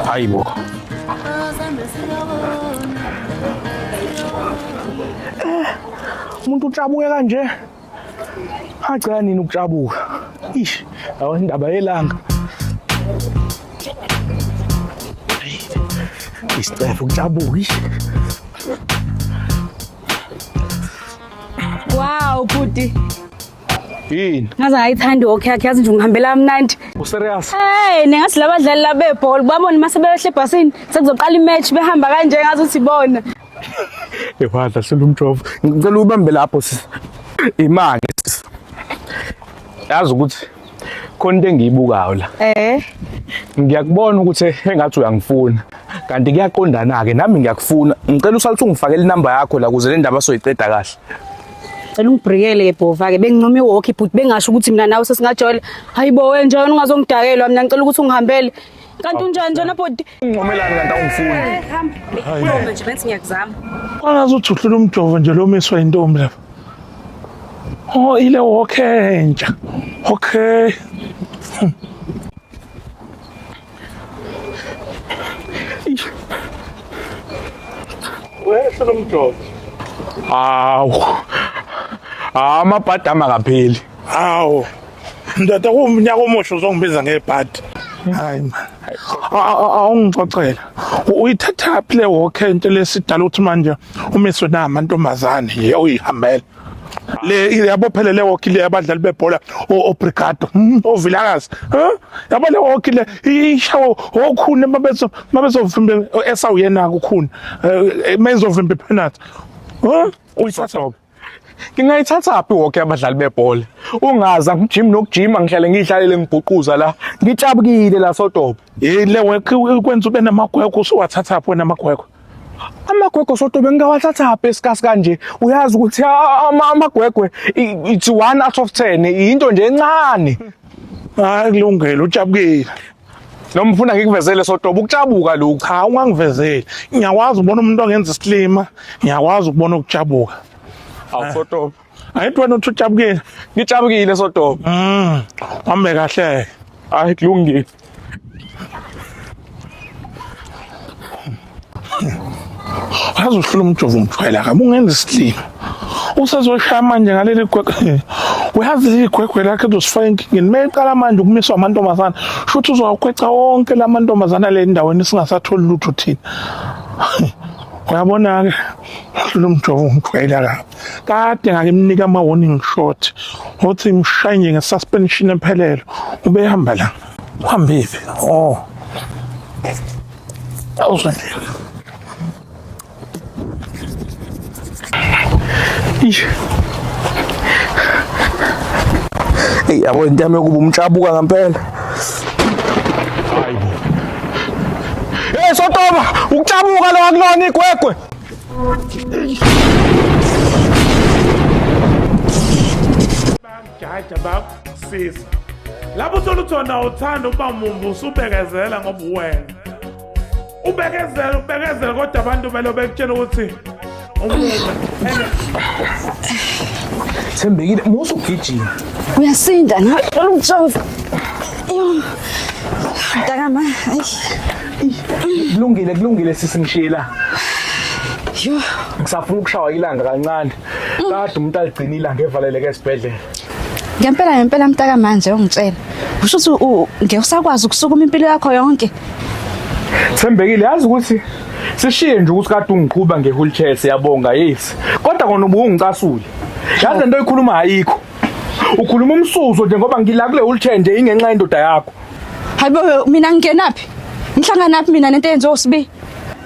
Hayibo. Umuntu utshabuke kanje. Agcina nini ukutshabuka? Ish, awu indaba yelanga. Isicefe ukutshabuka ish. Wow, bhuti. Yini? Ngaze ngayithanda i-walk yakhe yazi nje ungihambela kamnandi. Userious? Hey, ningathi labadlali labebhola babona mase behle ebhasini sekuzoqala imatch behamba kanje ngazi ukuthi ibona. Ewadla hlula umjovo. Ngicela ubambe lapho sis. Imali sis. Yazi ukuthi khona into engiyibukayo la. Eh. Ngiyakubona ukuthi engathi uyangifuna. Kanti kuyaqondana ke nami ngiyakufuna. Ngicela usale usungifakela inamba yakho la kuze le ndaba soyiqeda kahle. Cela ungibhrekele ke bhova ke bengincoma iwalk ibhuti bengasho ukuthi mina nawe sesingajola. Hayibo wena wena ungazongidakelwa mina ngicela ukuthi ungihambele. Kanti unjani njena bhuti? Ungicomelani kanti awungifuni? Hamba. Khuluma nje bengithi ngiyakuzama. Kwangazi uthi uhlula umjovo nje lo miswa intombi lapha. Oh ile walk entsha. Okay. Wehla lo mjovo. Hawu. Ah amabhadi amakapheli. Hawu. Ndoda kuwumnyaka omusha uzongibiza ngebhadi. Hayi man. Awungixoxela. Uyithathaphi le walk entsha lesidala ukuthi manje umiswe na amantombazane nje uyihambela. Le yabo phela le walk le abadlali bebhola obrigado ovilakazi. Huh? Yabo le walk le ishawo okhune mabezo mabezovimba esawuyena kukhona. Mezovimba penalty. Huh? Uyithatha Ngingayithathaphi woke abadlali bebhola? Ungazi angijimi nokujima ngihlale ngihlalele ngibhuquza la. Ngitshabukile la sotobe. Hey le work ikwenza ube namagwegwe usuwathathaphi wena amagwegwe? Amagwegwe sotobe ngingawathathaphi esikasi kanje? Uyazi ukuthi amagwegwe it's 1 out of 10 into nje encane. Hayi kulungile utshabukile. Noma ufuna ngikuvezele sotobe ukutshabuka lokhu. Cha ungangivezeli. Ngiyakwazi ukubona umuntu ongenza isilima, ngiyakwazi ukubona ukutshabuka. Awu sotobe. Ayithi wena uthi utshabukile. Ngitshabukile sotobe. Hambe kahle. Hayi kulungile. Wazi uhlula umjovo umthwela kabi ungenza isilima. Usezoshaya manje ngaleli gwegwe. Uyazi leli gwegwe lakhe lizosifaka enkingeni. Meqala manje ukumiswa amantombazana. Shuthi uzowakhweca wonke la mantombazana le ndaweni singasatholi lutho thina. Uyabona ke uhlula umjovo umthwela kabi. Kade ngakimnika ama warning shot. Uthi mshaye nje nge-suspension ephelele. Ubehamba la. Uhambiphi? Oh. Awuzwe nje. Ish. Hey yabo into yami yokuba umtshabuka ngempela. Hayibo. Hey Sotoba, ukutshabuka lo akulona igwegwe. Bakujaja bakusiza. Lapho uthola ukuthi wena uthanda ukuba mumbu usubekezela ngoba uwena. Ubekezela ubekezela kodwa abantu belo bekutshela ukuthi umubi. Thembekile, musa ukugijima. Uyasinda na umjovo. Yo. Mntakama, ayi. Kulungile, kulungile sisi ngishiye la. Yo. Ngisafuna ukushawa ilanga kancane. Kade umuntu aligcina ilanga evaleleke esibhedlela. Ngempela ngempela mntaka manje ungitshela. Usho ukuthi ngeke usakwazi ukusukuma impilo yakho yonke. Thembekile yazi ukuthi sishiye nje ukuthi kade ungiqhuba nge-wheelchair siyabonga yes. Kodwa kona ubungicasule. Yazi lento oyikhuluma ayikho. Ukhuluma umsuzo nje ngoba ngila kule wheelchair nje ingenxa yendoda yakho. Hayibo mina ngingenaphi? Ngihlanganaphi mina nento eyenziwa uSibi?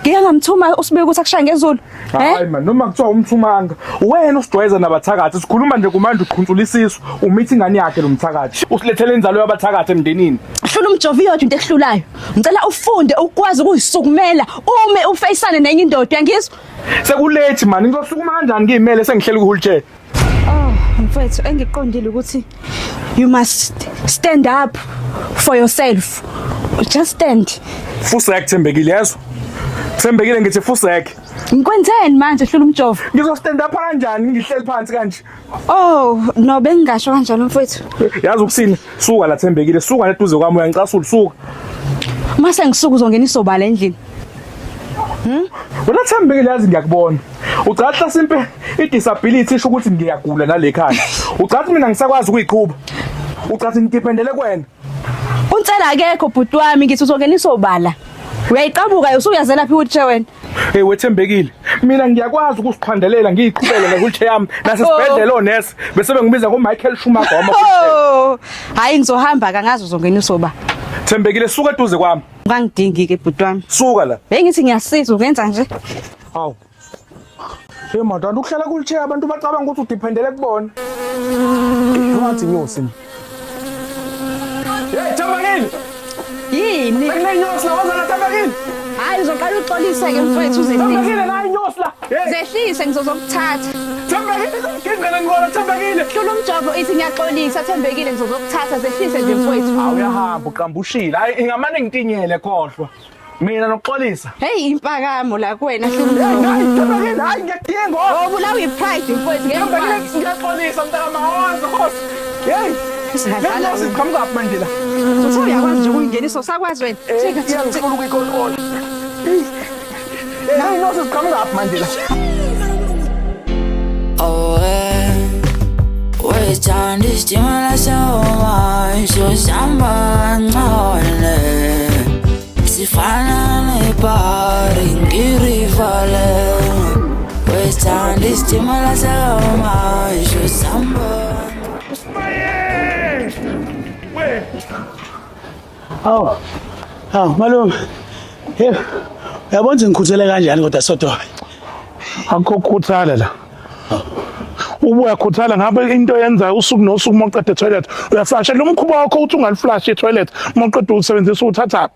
Ngike ngamthuma uSibi ukuthi akushaye ngezulu. Hayi man noma kuthiwa umthumanga wena usijwayeza nabathakathi sikhuluma nje kumanje uqhunsula isisu umithi ingane yakhe lo mthakathi usilethele inzalo yabathakathi emndenini. Hlula umjovo iyodwa into ekuhlulayo. Ngicela ufunde ukwazi ukuzisukumela ume ufeyisane nenye indoda uyangizwa? Sekulethi man ngizosukuma kanjani ngiyimele sengihleli ku wheelchair. Oh mfethu engiqondile ukuthi you must stand up for yourself. Just stand. Fusek Thembekile yezwa. Thembekile ngithi fusek. Ngikwenzeni manje hlula umjovo? Ngizo stand up kanjani ngihleli phansi kanje? Oh, no bengingasho kanjalo mfowethu. Yazi ukusini? Suka la Thembekile, suka leduze kwami uyangicasula suka. Mase ngisuka uzongena isobala endlini. Wena Thembekile yazi ngiyakubona. Ucathi hlasimpe i-disability isho ukuthi ngiyagula nale khanda. Ucathi mina ngisakwazi ukuyiqhuba. Ucathi ngidependele kuwena. Unsela akekho bhuti wami ngithi uzongena isobala. Uyayiqabuka usuyazela phi wheelchair wena? Hey wethembekile. Mina ngiyakwazi ukusiqhandelela ngiyiqhubele nge-wheelchair yami nasesibhedlela onesi bese bengibiza ngoMichael Schumacher wama wheelchair. Oh, hayi ngizohamba kangazi uzongena isoba. Thembekile suka eduze kwami. Ungangidingi ke bhuti wami. Suka la. Bengithi ngiyasiza ungenza nje. Hawu. Hey madonna ukuhlala ku-wheelchair abantu bacabanga ukuthi udependele kubona. Ngathi inyosi. Hey Thembekile. Yini? Sekunenyosi la woza la Thembekile. Hayi uzoqala uxolise ke mfowethu uzehlise. Thembekile la inyosi la. Hey Zehlise ngizozokuthatha. Thembekile ngingena ngikona Thembekile. Hlula umjovo ithi ngiyaxolisa Thembekile ngizozokuthatha zehlise nje mfowethu. Hawu uyahamba uqambushile. Hayi ingamane ngitinyele khohlwa. Mina nokuxolisa. Hey impakamo la kuwena hlula Hayi umjovo. Thembekile hayi ngiyakudinga. Ubulawa ipride mfowethu ngeke Thembekile ukwazi. ngiyaxolisa mntaka mawazi khohlwa. Hey. Singadlala Lenyosi iqhamuka phi manje la? Uthi uyakwazi nje ukuyingenisa usakwazi wena. Iyangifuna ukuyicontrola. Hey, inyosi ziqhamuka phi manje la? Oh, wethanda isitimela sawumasho sihamba kancane sifana nepari ngirivale wethanda isitimela sawumasho sihamba. Hawu. Hawu malume. Hey. Uyabona ukuthi ngikhuthele kanjani kodwa Sodobe? Akukho ukukhuthala la. Ubuya uyakhuthala ngabe into yenza usuku nosuku uma uqeda toilet uyaflasha lo mkhuba wakho uthi ungaliflash i-toilet uma uqeda ukusebenzisa uthathaphi?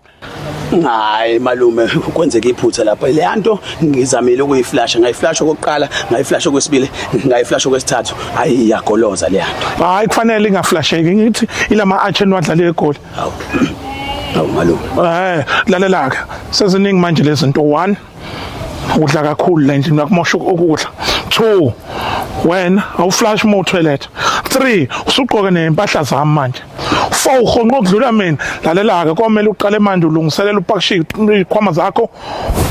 Hayi malume kwenzeka iphutha lapha. Le nto ngizamile ukuyiflasha, ngayiflasha okokuqala, ngayiflasha okwesibili, ngayiflasha okwesithathu. Hayi iyagoloza le nto. Hayi kufanele ingaflasheki ngithi ilama action wadlala egoli. Hawu. Hawu malume. Lalela ke. Seziningi manje lezi zinto. 1 udla kakhulu la endlini uyakumosha ukudla. 2 wena awuflash uma toilet. 3 usugqoke nempahla zami manje. 4 uhonqa okudlula mina. Lalela ke komele uqale manje ulungiselela upakishe izikhwama zakho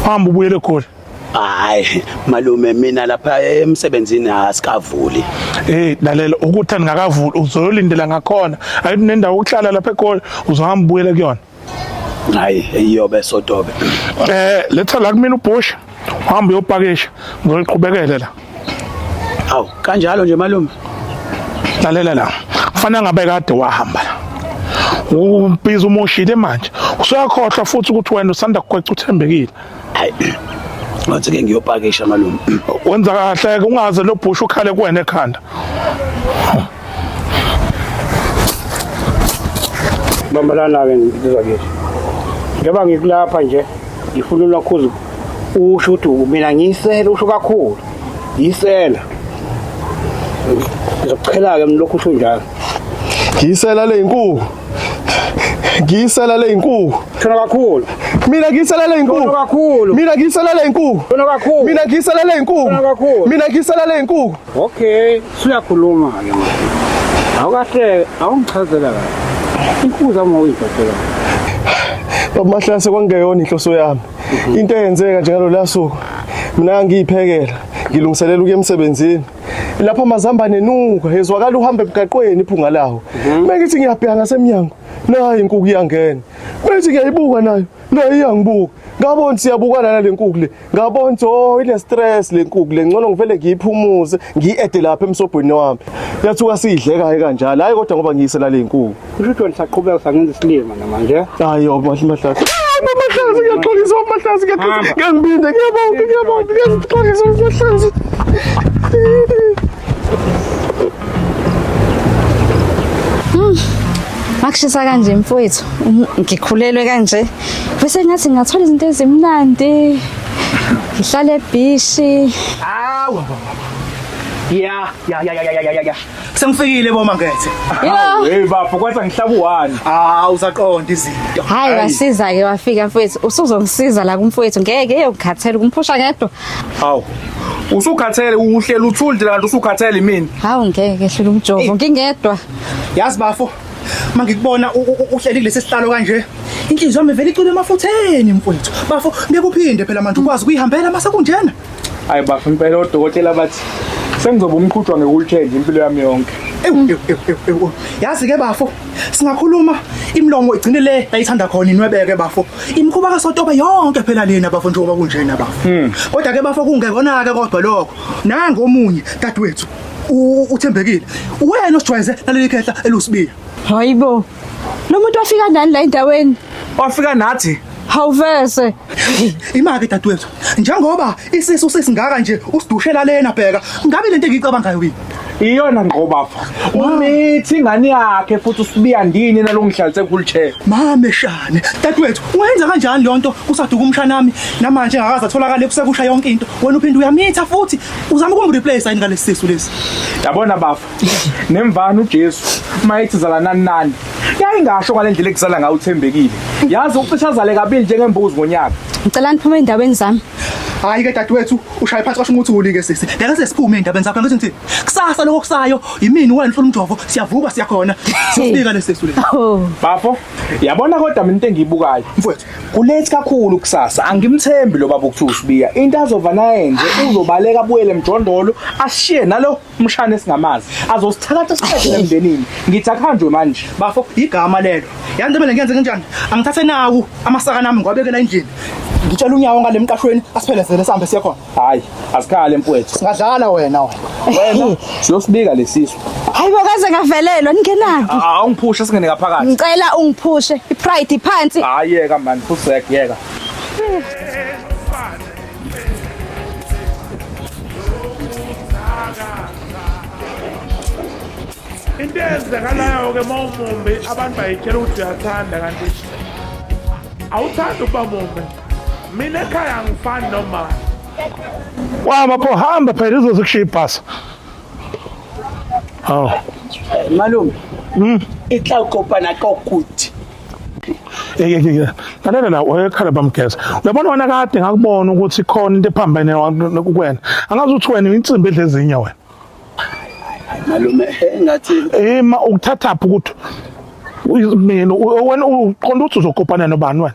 uhamba ubuyele eGoli. Hayi malume mina lapha emsebenzini asikavuli. Hey lalela ukuthi andingakavuli uzoyolindela ngakhona. Ayithi nendawo yokuhlala lapha eGoli uzohamba ubuyele kuyona. Hayi iyobe Sodobe. Letha la kumina uBush uhamba uyopakisha ngizoyiqhubekele la. Hawu kanjalo nje malume. Lalela la. Kufanele ngabe kade wahamba la. Ubhizi umoshile manje. Usuyakhohlwa futhi ukuthi wena usanda kugweca uThembekile. Hayi. Ngathi ke ngiyopakisha malume. Wenza kahle ke ungaze lo Bush ukhale kuwena ekhanda. Bambalana-ke ngizwa kithi. Njengoba ngikulapha nje ngifuna ulwakhuza usho ukuthi mina ngiyisela usho kakhulu. Ngiyisela. Ngizokuchela-ke mina lokhu usho njalo. Ngiyisela le inkukhu. Ngiyisela le inkukhu. Shona kakhulu. Mina ngiyisela le inkukhu. Shona kakhulu. Mina ngiyisela le inkukhu. Shona kakhulu. Mina ngiyisela le inkukhu. Shona kakhulu. Mina ngiyisela le inkukhu. Okay, suyakhuluma-ke manje. Awukahle, awungichazela kahle. Inkukhu zami wawuyibhadela. Baba Mahlase kwangeyona inhloso yami. Into eyenzeka njengalolu suku. Mina ngiyiphekela, ngilungiselela ukuya emsebenzini. Lapha amazambane enuka, ezwakala uhamba emgaqweni iphunga lawo. Mengithi ngiyabheka ngasemnyango, nayi inkukhu iyangena. Mengithi ngiyayibuka nayo, nayo iyangibuka. Ngabona siyabukana nale nkukhu le. Ngabona ukuthi oh ine stress le nkukhu le, ngcono ngivele ngiyiphumuze, ngiyi-ede lapha emsobhweni wami. Yathuka siyidleka ke kanjalo. Hayi kodwa ngoba ngiyisela le nkukhu. Kusho ukuthi wena usaqhubeka usangenza isilima namanje. Hayi yo Mahlase. Hayi Mahlase ngiyaxolisa Mahlase ngiyaxolisa. Ngiyangibinda ngiyabonga ngiyabonga ngiyaxolisa Mahlase. Makushisa kanje mfowethu, ngikhulelwe kanje. Bese ngathi ngathola izinto ezimnandi. Ngihlale ebhishi. Awu baba. Ya, ya, ya, ya, ya, ya, ya, ya. Sengifikile bo Mangethe. Yo. Hey bafo kwathi ngihlaba u-one. Ah, usaqonda izinto. Hayi wasiza ke wafika mfowethu. Usuzongisiza la kumfowethu ngeke eyokukhathela kumphusha ngedwa. Hawu. Usukhathele uhlela uthule nje kanti usukhathele imini. Hawu ngeke hlula umjovo ngingedwa. Yazi bafo, mangikubona uhleli kulesi sihlalo kanje, inhliziyo yami vele icwile emafutheni mfowethu. Bafo, ngeke uphinde phela manje ukwazi ukuyihambela mase kunjena. Hayi bafo impela odokotela bathi sengizoba umqhutshwa nge-wheelchair nje impilo yami yonke. Ewu, ewu, ewu, ewu, ewu. Yazi ke bafo, singakhuluma imlomo igcine le ayithanda khona inwebeke bafo. Imikhuba kaSotobe yonke phela lena bafo njengoba kunjena bafo. Kodwa ke bafo kungekona ke kodwa lokho. Nangu omunye dadewethu uthembekile. Wena osijwayeze naleli khehla elusibiya. Hayibo. Lo muntu wafika nani la endaweni? Wafika nathi. Hawuvese. Imake dadewethu, njengoba isisu sisingaka nje usidushela lena bheka, ngabe lento engiyicabangayo yini? Iyona ngqo bafo. Umithi ingane yakhe futhi usibiya ndini nalongihlalise ku-wheelchair. Mame shane, dadewethu, ungayenza kanjani leyo nto kusaduka umshana nami namanje engakaze atholakale kusekusha yonke into. Wena uphinde uyamitha futhi uzama ukumreplace yini ngalesi sisu lesi? Yabona bafo. Nemvana uJesu mayithi zala nani nani. Yayingasho ngale ndlela ekuzala ngayo uthembekile. Yazi ucishe azale kabili njengembuzi ngonyaka. Ngicela niphume endaweni zami. Hayi ke dadewethu, ushaye phansi kwasho ukuthi uli ke sisi. Ngeke sesiphume endabeni zakho ngithi ngithi kusasa lokho kusayo yimini wena hlula umjovo siyavuka siyakhona. Siyosibika lesi sisu lesi. Oh. Bafo, yabona kodwa mina into engiyibukayo. Mfowethu, Kulethi kakhulu kusasa angimthembi lo baba ukuthi usibiya. Into azova naye nje uzobaleka abuyele emjondolo ashiye nalo umshana esingamazi. Azosithakatha siqede emndenini. Ngithi akuhanjwe manje. Bafo, igama lelo. Yanti mina ngiyenze kanjani? Angithathe nawu amasaka nami ngiwabekela endlini. Ngitshela unyawo ngale mqashweni asiphelezele sihambe siye khona. Hayi, asikhale mfowethu. Singadlala wena wena. Wena siyosibika lesisu. Hayibo kaze ngavelelwa ningenaphi? Awungiphushe singene ngaphakathi. Ngicela ungiphushe. I-pride iphansi. Hayi yeka man, fusek yeka. Into eyenzekalayo ke uma umumbi abantu bayitshela ukuthi uyathanda kanti awuthandi ukuba mumbi. Mina ekhaya angifani noma. Wama pho hamba phela izoze kushiya ibhasi. Hawu. Malume. E tla kopana ka kuti. Lalela la wayekhala bamgeza. Uyabona wena kade ngakubona ukuthi khona into ephambene kuwena. Angazi ukuthi wena insimbi edla ezinye wena. Malume engathi Ma ukuthathaphi ukuthi mina wena uqonda ukuthi uzokopana nobani wena?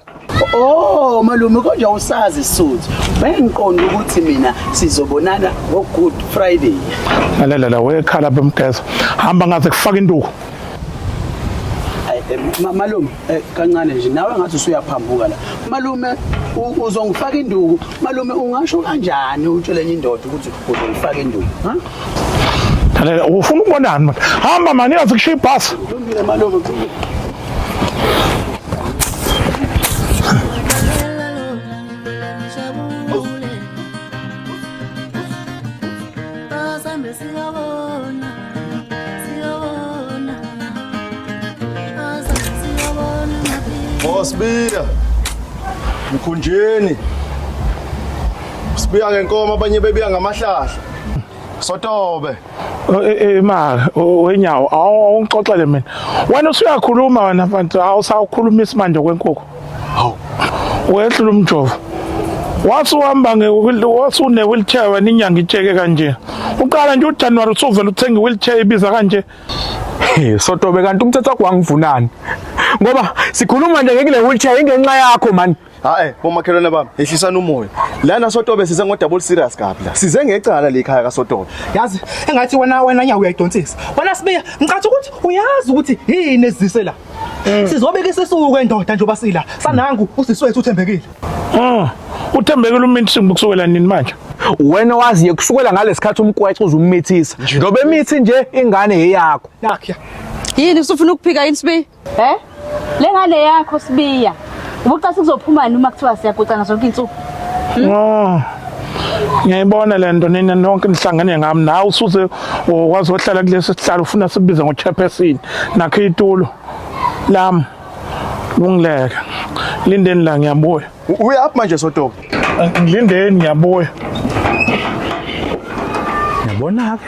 Oh malume konje awusazi isuthu. Bengiqonda ukuthi mina sizobonana ngo Good Friday. Lalela la wayekhala bamgeza. Hamba ngaze kufaka induku. Malume kancane nje nawe ngathi usuyaphambuka la. Malume uzongifaka induku. Malume ungasho kanjani utshele enye indoda ukuthi uzongifaka induku? Ha? Lalela ufuna ukubonani manje? Hamba mani yazi kushiya ibhasi. Kulungile malume. Sibiya. Mkhunjeni. Sibiya ngenkomo abanye bebiya ngamahlahla. Sotobe. Ma wenyawo awungixoxele mina. Wena usuyakhuluma wena mfana awusawukhuluma isimanje kwenkukhu. Hawu. Wehlula umjovo. Wasuhamba nge wheelchair wena inyanga itsheke kanje. Uqala nje uJanuary usuvela uthenga i-wheelchair ibiza kanje. Sotobe kanti umthetho wakho wangivunani. Ngoba sikhuluma nje ngekule wheelchair ingenxa yakho man. Hayi, bomakhelwane bami, ehlisana umoya. Lana Sotobe size ngo double serious kabi la. Size ngecala le ekhaya kaSotobe. Yazi engathi wena nyawo uyayidonsisa. Wena Sibiya, ngicathi ukuthi uyazi ukuthi yini ezise la. Sizobeka isisuku endoda njengoba sila. Sanangu usisi wethu uthembekile. Uthembekile umithi kusukela nini manje? Wena waziye kusukela ngalesikhathi umkweca uzumithisa. Njobe imithi nje ingane eyakho. Nakhe. Yini usufuna ukuphika yini Sibiya? Eh? Le ngane yakho Sibiya. Ubucasi kuzophuma noma kuthiwa siyagucana zonke insuku. Oh. Ngiyayibona le nto nina nonke nihlangene ngami nawe usuze wazi ohlala kulesi sihlalo ufuna sibize ngo-chairperson nakho itulo lami lungileke. Lindeni la ngiyabuya. Uyaphi manje Sotobe? Ngilindeni ngiyabuya. Yabona ke.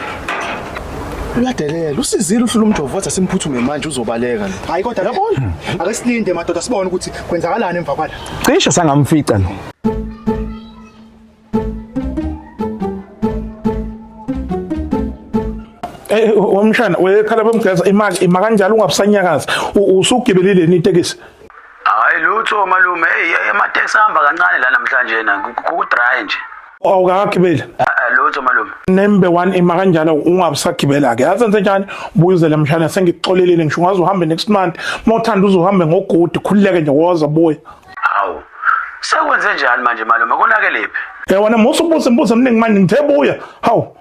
Uyadelela, usizile uhlula umjovo wathi asimphuthume manje uzobaleka lo. Hayi kodwa Yabona? ake silinde madoda sibone ukuthi kwenzakalani emva kwala. Cishe sangamfica lo. Eh wamshana wekhala bomgeza imali ima kanjalo ungabusanyakaza usugibelile ni itekisi. Hayi lutho malume, hey amateksi ahamba kancane la namhlanje na ku dry nje. Awukagibeli. Eh lutho malume. Nembe 1 ima kanjalo ungabusagibela ke. Yazi enze njani? Buyizele mshana sengikuxolelile ngisho ungaze uhambe next month. Mawuthanda uzohambe ngogudi khululeke nje woza buya. Hawu. Sekwenze njani manje malume? Konakelephi? Eh wena musu ubuze imibuzo eminingi manje ngithe buya. Hawu.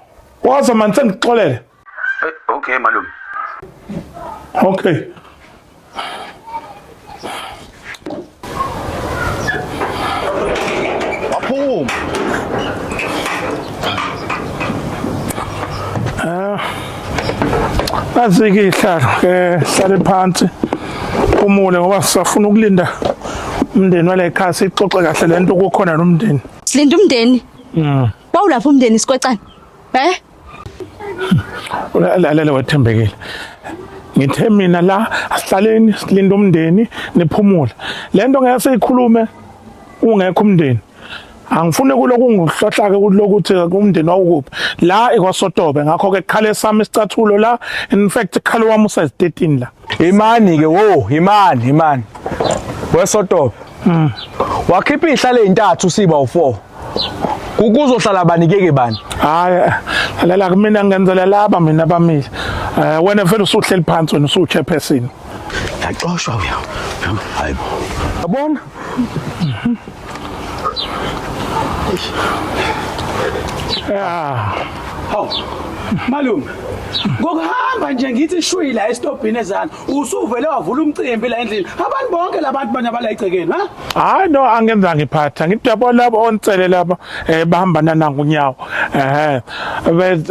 Woza manje sengikuxolele. Eh okay malume. Okay. Waphuma. Azike ihlalo ke hlale phansi. Phumule ngoba sisafuna ukulinda umndeni wale ekhaya sixoxe kahle lento kukhona nomndeni. Silinda umndeni. Wawulapha umndeni sikwecane. Eh? Lalela wethembekile. Ngithe mina la asihlaleni silinde umndeni niphumule. Lento ngeke siyikhulume ungekho umndeni. Angifuni kuloku ngihlohla ke kulokuthi umndeni wawukuphi. La ikwaSotobe ngakho ke khale sami isicathulo la in fact khale wami usize 13 la. Imani ke wo, imani, imani. Wesotobe. Wakhipha ihlale ezintathu siba u4. Kukuzohlala bani keke bani? Hayi lalela kumina ngenzela laba mina bamile. Eh wena vele usuhleli phansi wena usu chairperson. Yaxoshwa uya. Hayibo. Yabona? Yeah. Hawu. Malume. Ngokuhamba nje ngithi shwi la esitobhini ezana usuvele wavula umcimbi la endlini. Abantu bonke labantu manje abala egcekeni, ha? Hayi no angenzanga iphatha ngithi yabo labo onsele laba bahamba nananga unyawo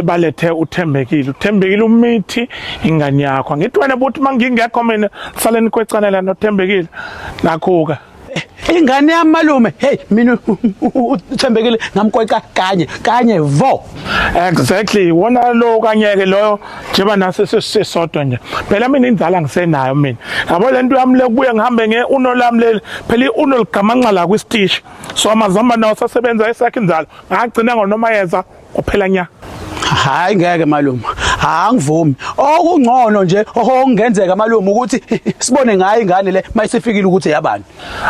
balethe uThembekile uThembekile umithi ingane yakho ngithi wena buthi mangingekho mina saleni kwecane la noThembekile nakho ke Ingane yami malume, hey mina uThembekile ngamkweqa kanye, kanye vo. Exactly wona lo kanyeke loyo njengoba nase sesisodwa nje phela mina inzala ngisenayo mina yabo lento yami lekubuye ngihambe nge uno lami leli phela iuno ligamanxa la kwisitishi so amazamba nawo sasebenza esakhe inzalo ngagcina ngonoma yeza kuphela nya. Hayi ngeke malume, angivumi. Okungcono nje okungenzeka malume ukuthi sibone ngayo ingane le mayisifikile ukuthi yabani.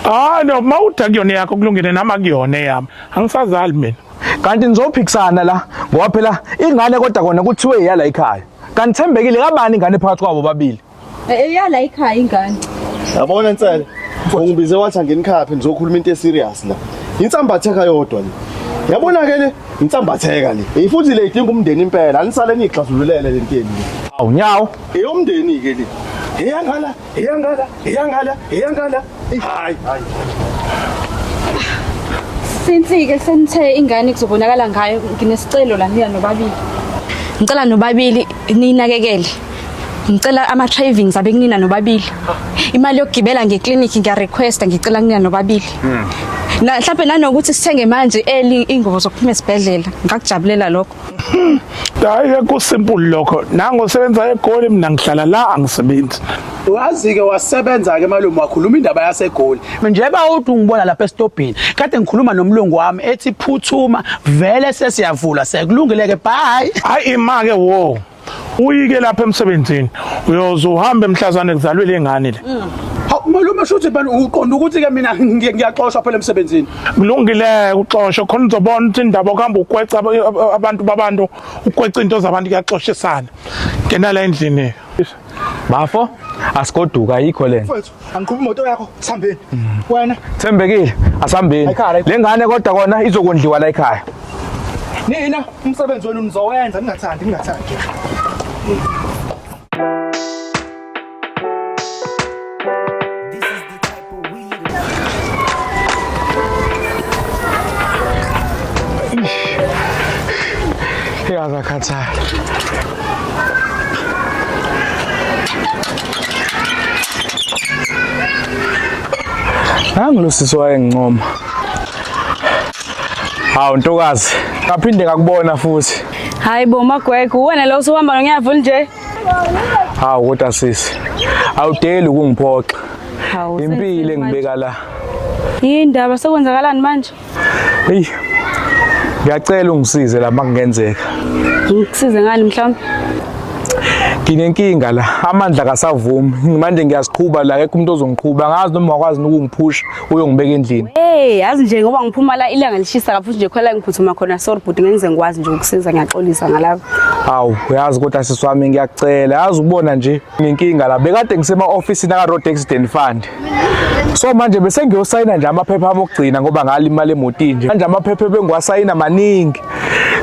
Ah no mawuthi akuyona yakho kulungile nami akuyona eyami angisazali mina. Kanti nizophikisana la ngoba phela ingane kodwa kona kuthiwe iyala ekhaya. Kanti Thembekile kabani ingane phakathi kwabo babili? Eyala ekhaya ingane. Yabona Nsele, ungibize wathi angenikhaphi nizokhuluma into eserious la. Insambatheka yodwa le. Yabona ke le insambatheka le. Ifuthi le idinga umndeni impela, anisale nixazululele le nteni le. Awu nyawo. Eyomndeni ke le. Eyangala, eyangala, eyangala, eyangala. Hayi, hayi. Since ke senithe ingane kuzobonakala ngayo nginesicelo la nina nobabili. Ngicela nobabili ninakekele. Ngicela ama cravings abe kunina nobabili. Imali yokugibela ngeclinic ngiya request ngicela kunina nobabili. Na mhlawumbe nanokuthi sithenge manje early ingubo zokuphuma esibhedlela. Ngakujabulela lokho. Hayi ke kusimple lokho nango sebenza eGoli mina ngihlala la angisebenzi. Wazi ke wasebenza ke malume wakhuluma indaba yaseGoli. Njeba uthi ungibona lapha esitobhini. Kade ngikhuluma nomlungu wami ethi phuthuma vele sesiyavula sekulungile ke bye. Hayi ima ke wo. Uyike lapha emsebenzini uyoze uhambe mhlazane kuzalwe ingane le. Hawu malume shuthi phela uqonda ukuthi ke mina ngiyaxoshwa phela emsebenzini. Kulungile uxosho khona uzobona ukuthi indaba okuhamba ukweca abantu babantu ukweca into zabantu kuyaxoshisana. Ngena la endlini. Bafo asigoduka ayikho lena. Mfowethu, angiqhuba imoto yakho, sihambeni. Wena Thembekile asihambeni. Le ngane kodwa kona izokondliwa la ekhaya. nina umsebenzi wenu nizowenza ningathandi ningathandi. Iyazakhathala. Nangu lo sisi wayengincoma. Hawu ntokazi. Ngaphinde ngakubona futhi. Hayi bo Magwegwe, uwena lo usuhamba nonyavu nje. Hawu kodwa sisi. Awudeli ukungiphoxa. Hawu. Impilo engibeka la. Yindaba sekwenzakalani manje? Hey. Ngiyacela ungisize la makungenzeka. Ngikusize ngani mhlawumbe? Nginenkinga la, amandla kasavumi. Manje ngiyaziqhuba la, akekho umuntu ozongiqhuba. Angazi noma wakwazi ukungiphusha uyongibeka endlini. Hey, yazi nje ngoba ngiphuma la ilanga lishisa kafuthi nje khona la ngiphuthuma khona sorry bhuti ngeke ngize ngikwazi nje ukukusiza ngiyaxolisa ngalapho. Hawu, uyazi kodwa sisi wami ngiyakucela. Yazi ubona nje nginenkinga la. Bekade ngisema office naka Road Accident Fund. So manje bese ngiyosayina nje amaphepha ami okugcina ngoba ngalimala emotini nje. Manje amaphepha ebengiwasayina maningi.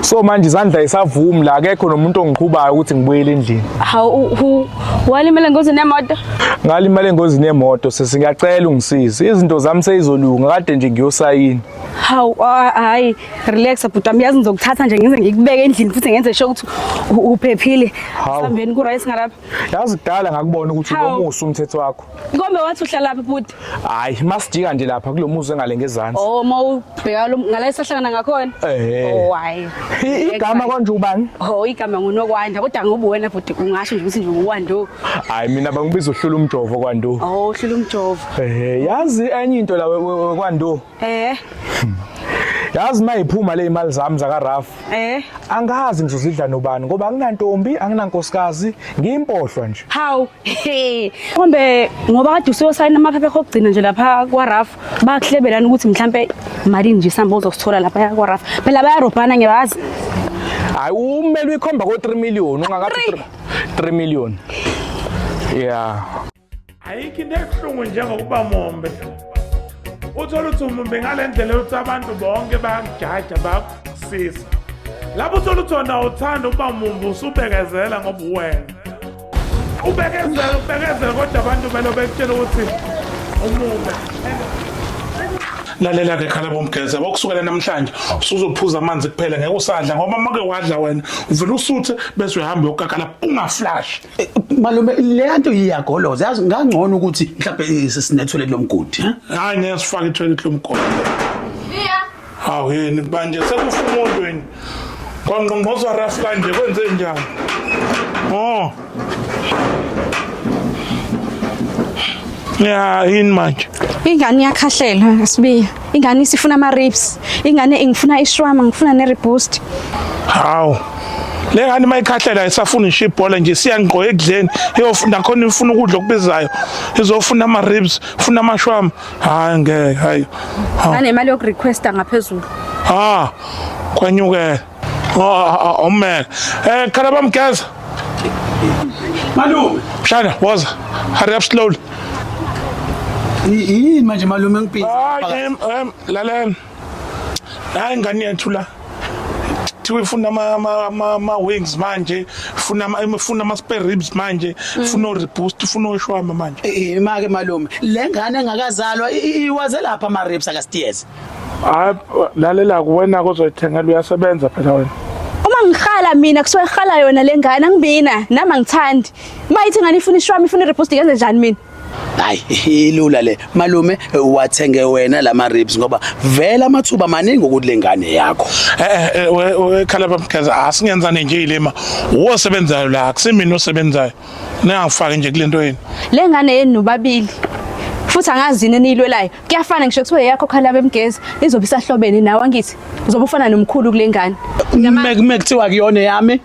So manje izandla isavumi la akekho nomuntu ongiqhubayo ukuthi ngibuyele endlini. Hawu, walimala engozini yemoto? Ngalimala engozini yemoto sisi ngiyacela ungisize. Izinto zami seyizolunga kade nje ngiyosayina. Hawu, hayi, relax bhuti wami yazi ngizokuthatha nje ngize ngikubeke endlini futhi ngenze sure ukuthi uphephile. Sambeni ku right ngalapha. Yazi kudala ngakubona ukuthi unomusa umthetho wakho. Kombe wathi uhlala lapha bhuti. Hayi, masijika nje lapha kulomuzi engale ngezansi. Oh, mawubheka lo ngala esahlangana ngakhona. Eh. Oh, hayi. Igama konje ubani? Oh, igama nguNokwanda kodwa ngoba wena bhuti ungasho nje ukuthi nje uWando. Hayi, mina bangibiza uhlula umjovo kwaNdo. Oh, uhlula umjovo. Eh, yazi enye into la kwaNdo. Eh. Yazi mayiphuma le imali zami zaka Raf. Eh. Angazi ngizozidla nobani ngoba anginantombi, anginankosikazi, ngiyimpohlwa nje. Hawu, he. Kumbe ngoba kade usuyosayina amaphepha okugcina nje lapha kwa Raf, bakuhlebelana ukuthi mhlambe malini nje isamba ozosithola lapha kwa Raf. Phela bayarobhana ngiyabazi. Hayi, umele uyikhomba ko 3 million, ungakathi 3 million. Yeah. Ayikho into ebuhlungu njengokuba mumbi. Uthola ukuthi umumbi ngale ndlela yokuthi abantu bonke bayakujaja bayakusiza. Lapho uthola ukuthi wena uthanda ukuba mumbi usubekezela ngoba uwena. Ubekezela ubekezela kodwa abantu belo bekutshela ukuthi umumbi. Lalela ke khala bomgeza bokusukela namhlanje usuzophuza amanzi kuphela ngeke usadla ngoba make wadla wena uvela usuthe bese uyahamba uyokakala ungaflash. Malume le nto iyagoloza yazi ngangcono ukuthi mhlawumbe sinethoilet lomgodi. Hayi ngeke sifake itoilet lomgodi. Hawu yini manje sekufa umuntu yini? Kwangqongqozwa raf kanje kwenze njani? Oh. Ya yini manje? Ingane iyakhahlela Sibiya. Ingane isifuna ama ribs. Ingane ingifuna ishwama, ngifuna ne reboost. Hawu. Le ngane mayikhahlela isafuna ngisho ibhola nje siyangqo ekudleni iyofunda khona ifuna ukudla okubizayo izofuna ama ribs ufuna amashwama hayi ngeke hayi Nanemali yokurequesta ngaphezulu. Ah kwanyukela oh omele eh khala bamgeza Malume mshana woza hurry up slowly yini manje malume ngibhizi hayi lalela hayi ingane yethu la kuthiwa ifuna ama wings manje ifuna ifuna ama spare ribs manje ifuna o-reboost ifuna oshwama manje Eh make malume le ngane engakazalwa iwaze lapha ama ribs akasteers hayi lalela kuwena kozoyithengela uyasebenza phela wena Uma ngihala mina kusuke kuhala yona le ngane angibina nami angithandi. Uma ithi ngane ifuna ishwama ifuna i-reboost ngenze njani mina? Hayi ilula le malume wathenge wena lama ribs ngoba vele amathuba maningi ukuthi lengane yakho. Eh we khala bamgeza asingenzane nje ilema uwosebenzayo la akusimina osebenzayo ningangifaki nje kulento yini. Le ngane yenu nobabili. Futhi angazi yini eniyilwelayo. Kuyafana ngisho kuthiwa eyakho khala bemgeza izobe isahlobene nawe angithi uzobe ufana nomkhulu kule ngane. Mek kuthiwa kuyona yami.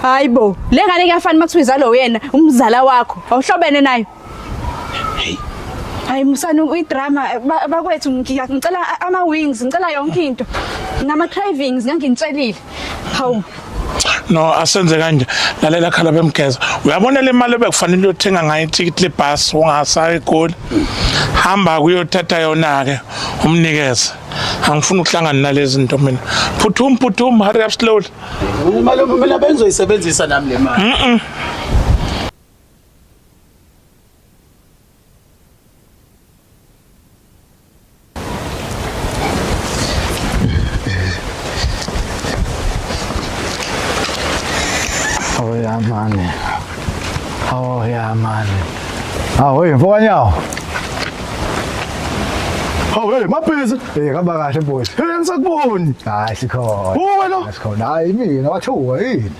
Hayibo, le ngane kuyafana makuthiwa izalo wena, umzala wakho, awuhlobene nayo. Hey. Hayi musani uyidrama bakwethu ngicela ama wings, ngicela yonke into. Nama cravings ngangintselile. Hawu. No asenze kanje lalela khala bemgeza uyabona le mali ebekufanele uyothenga ngayo ithikithi lebhasi ungasayi eGoli hamba kuyothatha yona ke umnikeze angifuni ukuhlangana nalezi zinto mina phuthuma phuthuma hurry up slowly Malume mina bengizoyisebenzisa nami le mali. Mhm. Oh yeah man. Oh yeah man. Ah, oi, mfokanyawo. Hawu hey mabhizi. Eh hamba kahle boss. Hey angisakuboni. Hayi sikhona. Uwe lo. Sikhona. Hayi mina wathuka yini?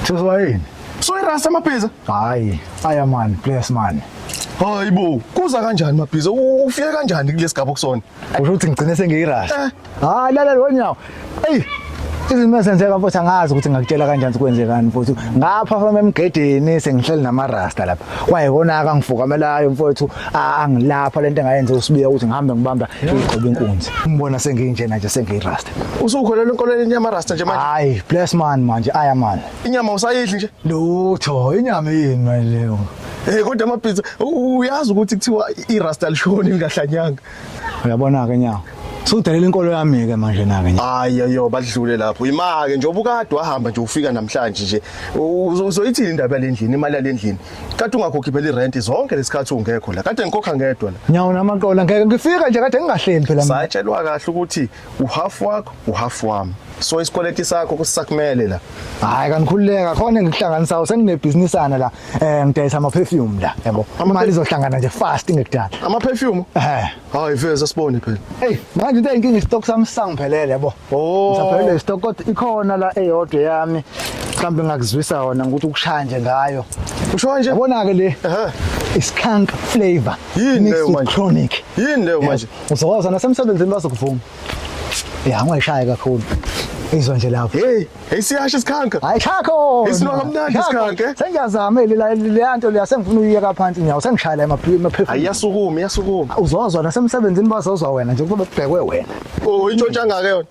Thuswa yini? So irasta mabhizi. Hayi, aya man, bless man. Hayi bo, kuza kanjani mabhizi? Ufike kanjani kulesigaba okusona? Usho ukuthi ngigcine sengiyirasta. Eh. Hayi lala lo nyawo. Ey izinto ezenzeka mfowethu angazi ukuthi ngakutshela kanjani ukuthi kwenzekani mfowethu. Ngapha fama emgedeni sengihleli namarasta lapha. Kwayikona angifukamelayo mfowethu angilapha lento engayenza usibiya ukuthi ngihambe ngibamba igqobe inkunzi. Ngibona senginjena nje sengiyirasta. Usukholelwa enkolweni yamarasta nje manje? Hayi, bless man manje, aya man. Inyama usayidli nje? Lutho, inyama yini manje leyo? Eh kodwa mabhizi uyazi ukuthi kuthiwa irasta lishoni lingahlanyanga. Uyabona ke nyawo. Sudelela inkolo yami ke manje na ke nyawo. Hayi ayo badlule lapho. Imake nje obukade wahamba nje ufika namhlanje nje. Uzoyithini indaba yalendlini, imali yalendlini? Kade ungakhokhipela irent zonke lesikhathi ungekho la. Kade ngikhokha ngedwa la. Nyawo namaqola ngeke ngifika nje kade ngingahleli phela mina. Satshelwa kahle ukuthi uhalf wakho uhalf wami. So isikweleti sakho kusakumele la. Hayi kanikhululeka khona engikuhlanganisayo senginebhizinisana la. Eh ngidayisa ama perfume la, yabo. Imali izohlangana nje fast ngekudala. Ama perfume? Eh. Hayi veza sibone phela. Hey, manje into eyinkinga istock sami sangiphelele yabo. Oh. Ngisaphelele istock kodwa ikhona la eyodwa yami. Mhlawumbe ngakuzwisa wona ukuthi ukushaya nje ngayo. Usho nje? Yabona ke le. Ehhe. Iskunk flavor. Yini mixed leyo with manje? chronic. Yini leyo manje? Uzokwazi nasemsebenzini bazokuvuma. Ya ungayishaya kakhulu. Izwa nje lapho. Hey, hey siyasha isikhanka. Hayi shakho. Isinuka kamnandi isikhanka, eh? Sengiyazama le le nto leya sengifuna uyiyeka phansi nyawo sengishaya la emaphefumini. Ayiyasukuma, iyasukuma. Uzozwa nasemsebenzini bazozwa wena nje kube kubhekwe wena. Oh, intshontsha ngake yona.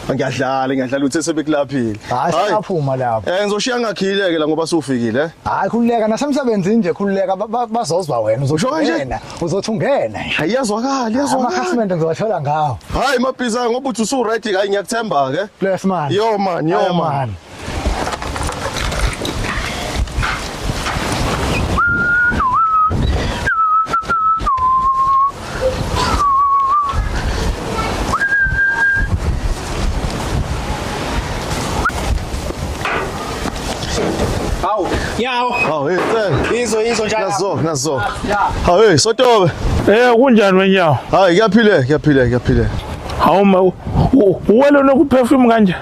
Ngiyadlala, ngiyadlala uthe sebekulaphile. Hayi siyaphuma lapho. Eh ngizoshiya ngakhile ke la ngoba sufikile. eh? Hayi khululeka nasemsebenzini nje khululeka bazozwa wena Usho kanje? uzothungena uzothungena nje. Hayi iyazwakala, iyazwakala. Amakhasimende ngizowathola ngawo. Hayi mabhiza ngoba uthi usu ready hayi ngiyakuthemba ke. Bless man. Yo man, yo Aye, man. Hawu, nyawo. Hawu hey, Tsela. Izo izo njalo. Nazo, nazo. Hawu hey, Sotobe. Eh kunjani wenyawo? Hayi kuyaphileka, kuyaphileka, kuyaphileka. Hawu ma uwelo nokuperfume kanje.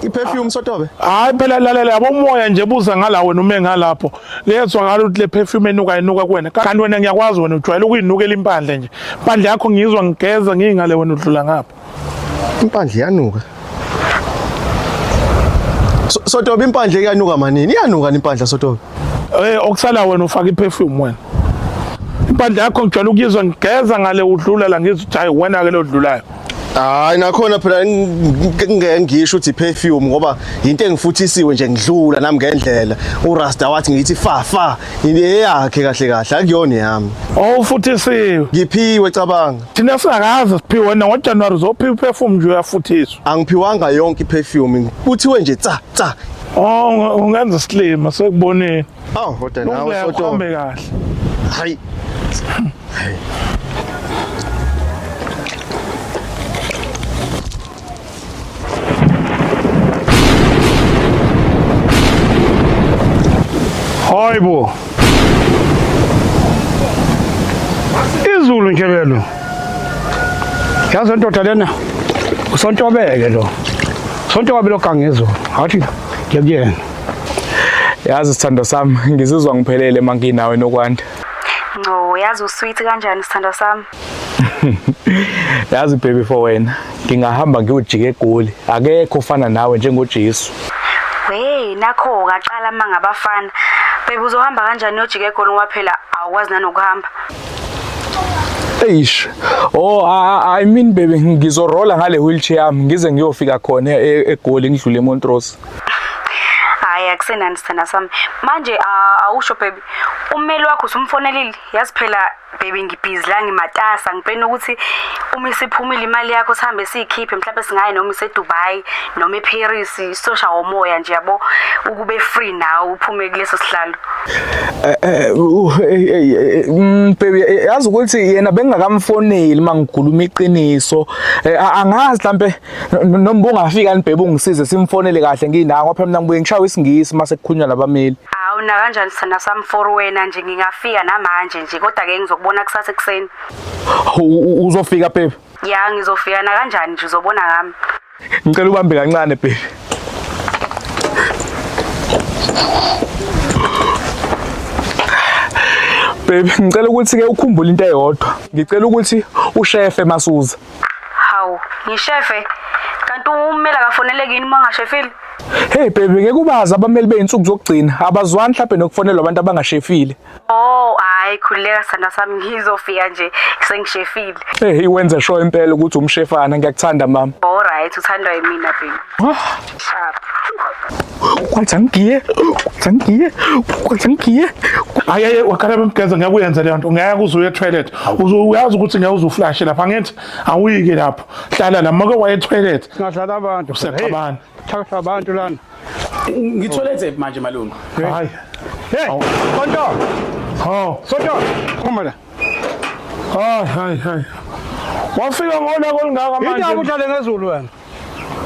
I-perfume Sotobe. Hayi phela lalela yabo umoya nje buza ngala wena ume ngalapho. Lezwa ngalo ukuthi le perfume enuka inuka kuwena. Kanti wena ngiyakwazi wena ujwayele ukuyinukela impandle nje. Impandle yakho ngiyizwa ngigeza ngingale wena udlula ngapha. Impandle iyanuka. Sotobe impandle iyanuka manini? Iyanuka impandla Sotobe. Eh okusala wena ufaka iperfume wena. Impandle yakho ngijwayele ukuyizwa ngigeza ngale udlula la ngizwa ukuthi hayi wena ke lo dlulayo. Hayi nakhona phela ngeke ngisho ukuthi perfume ngoba into engifuthisiwe nje ngidlula nami ngendlela. uRasta wathi ngithi fa fa eyakhe kahle kahle akuyona yami. Oh ufuthisiwe. Ngiphiwe cabanga. Thina singakaze siphiwe wena ngoJanuary uzophiwa iperfume nje uyafuthiswa. Angiphiwanga yonke iperfume. Kuthiwe nje tsa tsa. Oh ungenza isilima sekuboneni. Awu kodwa nawe Sotobe. Sotobe. Kahle. Hayi. Hayibo. Izulu nje lelo. Yazi ndoda lena usontobeke lo. Sontobe lo gangezulu. Hathi ngiyakuyena. Yazi sithando sami ngizizwa ngiphelele manginawe nokwanda. Ngco, yazi usweet kanjani sithandwa sami? Yazi baby for wena ngingahamba ngiyojika eGoli akekho ofana nawe njengoJesu. We, nakho kaqala mangabafana. Baby uzohamba kanjani uyojika eGoli ngoba phela awukwazi nanokuhamba. Eish. Oh I mean baby ngizorola ngale wheelchair yami ngize ngiyofika khona eGoli ngidlule eMontrose. Hayi akusenani sithandwa sami. Manje awusho baby, ummeli wakho usumfonelile. Yazi phela baby ngibhizi la ngimatasa ngipena ukuthi uma isiphumile imali yakho sihambe siyikhiphe mhlawumbe singayi noma iseDubai noma eParis sosha umoya nje yabo ukube free nawe uphume kuleso sihlalo. Eh, eh, baby yazi ukuthi yena bengingakamfoneli uma ngikhuluma iqiniso. Angazi mhlambe noma ungafika nibhebe ungisize simfonele kahle nginawo ngoba phela mina ngibuye ngishawe isingisi mase kukhulunywa nabameli. Hawu na kanjani sithanda sami for wena nje ngingafika namanje nje kodwa ke ngizokubona kusasa ekuseni. Uzofika baby? Ya ngizofika na kanjani nje uzobona ngami. Ngicela ubambe kancane baby. Baby, ngicela ukuthi ke ukhumbule into eyodwa. Ngicela ukuthi ushefe masuza. Hawu, ngishefe. Kanti ummeli akafoneleki yini uma ngashefile? Hey baby, ngeke ubazi abameli beyinsuku zokugcina abazwani mhlawumbe nokufonelwa abantu abangashefile. Oh, hayi khululeka sithanda sami ngizofika nje sengishefile. Hey, iwenze sure impela ukuthi umshefana, ngiyakuthanda mama. All right, uthandwa yimina baby. Sharp. Kwathi angigiye, kwathi angigiye, kwathi angigiye. Hayi hayi wakhala bemgeza ngeke uyenze leyo nto ngeke uze uye toilet. Uyazi ukuthi ngeke uze uflashe lapha angithi awuyike lapho. Hlala la make waye toilet. Singadlala abantu. Usexabana. Thakatha abantu lana. Ngitholethe manje malume. Hayi. Hey, Sonto. Hawu. Sonto, phuma la. Hayi hayi hayi. Wafika ngolaka olungaka manje. Indaba udlale ngezulu wena.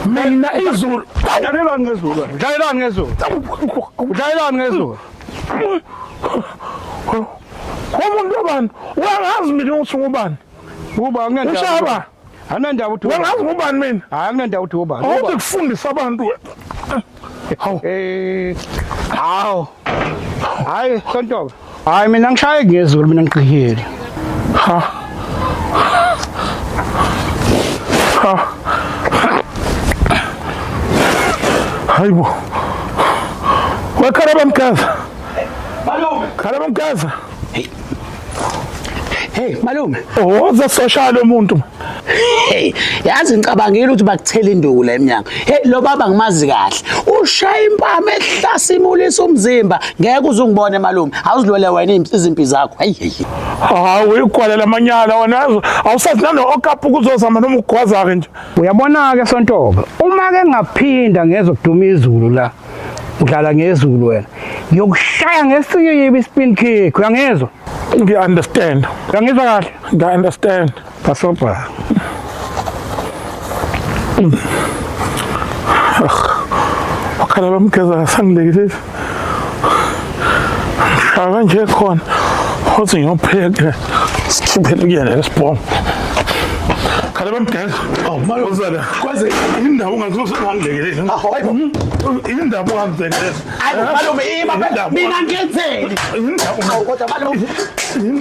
Mina izulu. Udlalelani ngezulu wena? Udlalelani ngezulu? Udlalelani ngezulu? Umuntu obani? Uyangazi mina ukuthi ngubani? Uba anginandaba. Ushaba. Anginandaba ukuthi Uyangazi ngubani mina? Hayi anginandaba ukuthi ubani. Awuthi kufundisa abantu. Hawu. Eh. Hawu. Hayi Sonto. Hayi mina ngishaye ngezulu mina ngiqhihile. Ha. Ha. Hayibo. Wakhala bamkaza. Malume. Khala bamkaza. Hey malume. Woza social umuntu. Hey, yazi ngicabangile ukuthi bakuthela induku la emnyango. Hey lo baba ngimazi kahle. Ushaya impama ehlasimulisa umzimba. Ngeke uze ungibone malume. Awuzilwele wena izimpi zakho. Hey hey. Hawu igwala lamanyala wena awusazi nano okapu kuzozama noma ukugwaza ke nje. Uyabona ke Sontoba, uma ke ngaphinda ngezokuduma izulu la. Udlala ngezulu wena. Ngiyokushaya ngesinye yibi spin kick, uyangizwa? Ngi understand. Uyangizwa kahle? Ngi understand. Pasopa. Wakhala bamgeza sangilekeleli. Shaka kanje khona. Hothi ngiyopheka. Sikhiphele kuyena lesibhomo. Khala bamgeza. Oh malume. Uzala. Kwaze Indaba ungazosangilekeleli. Hayibo. Indaba ungangilekeleli. Hayibo malume ima phela. Mina ngenzeni? Indaba Awu kodwa malume.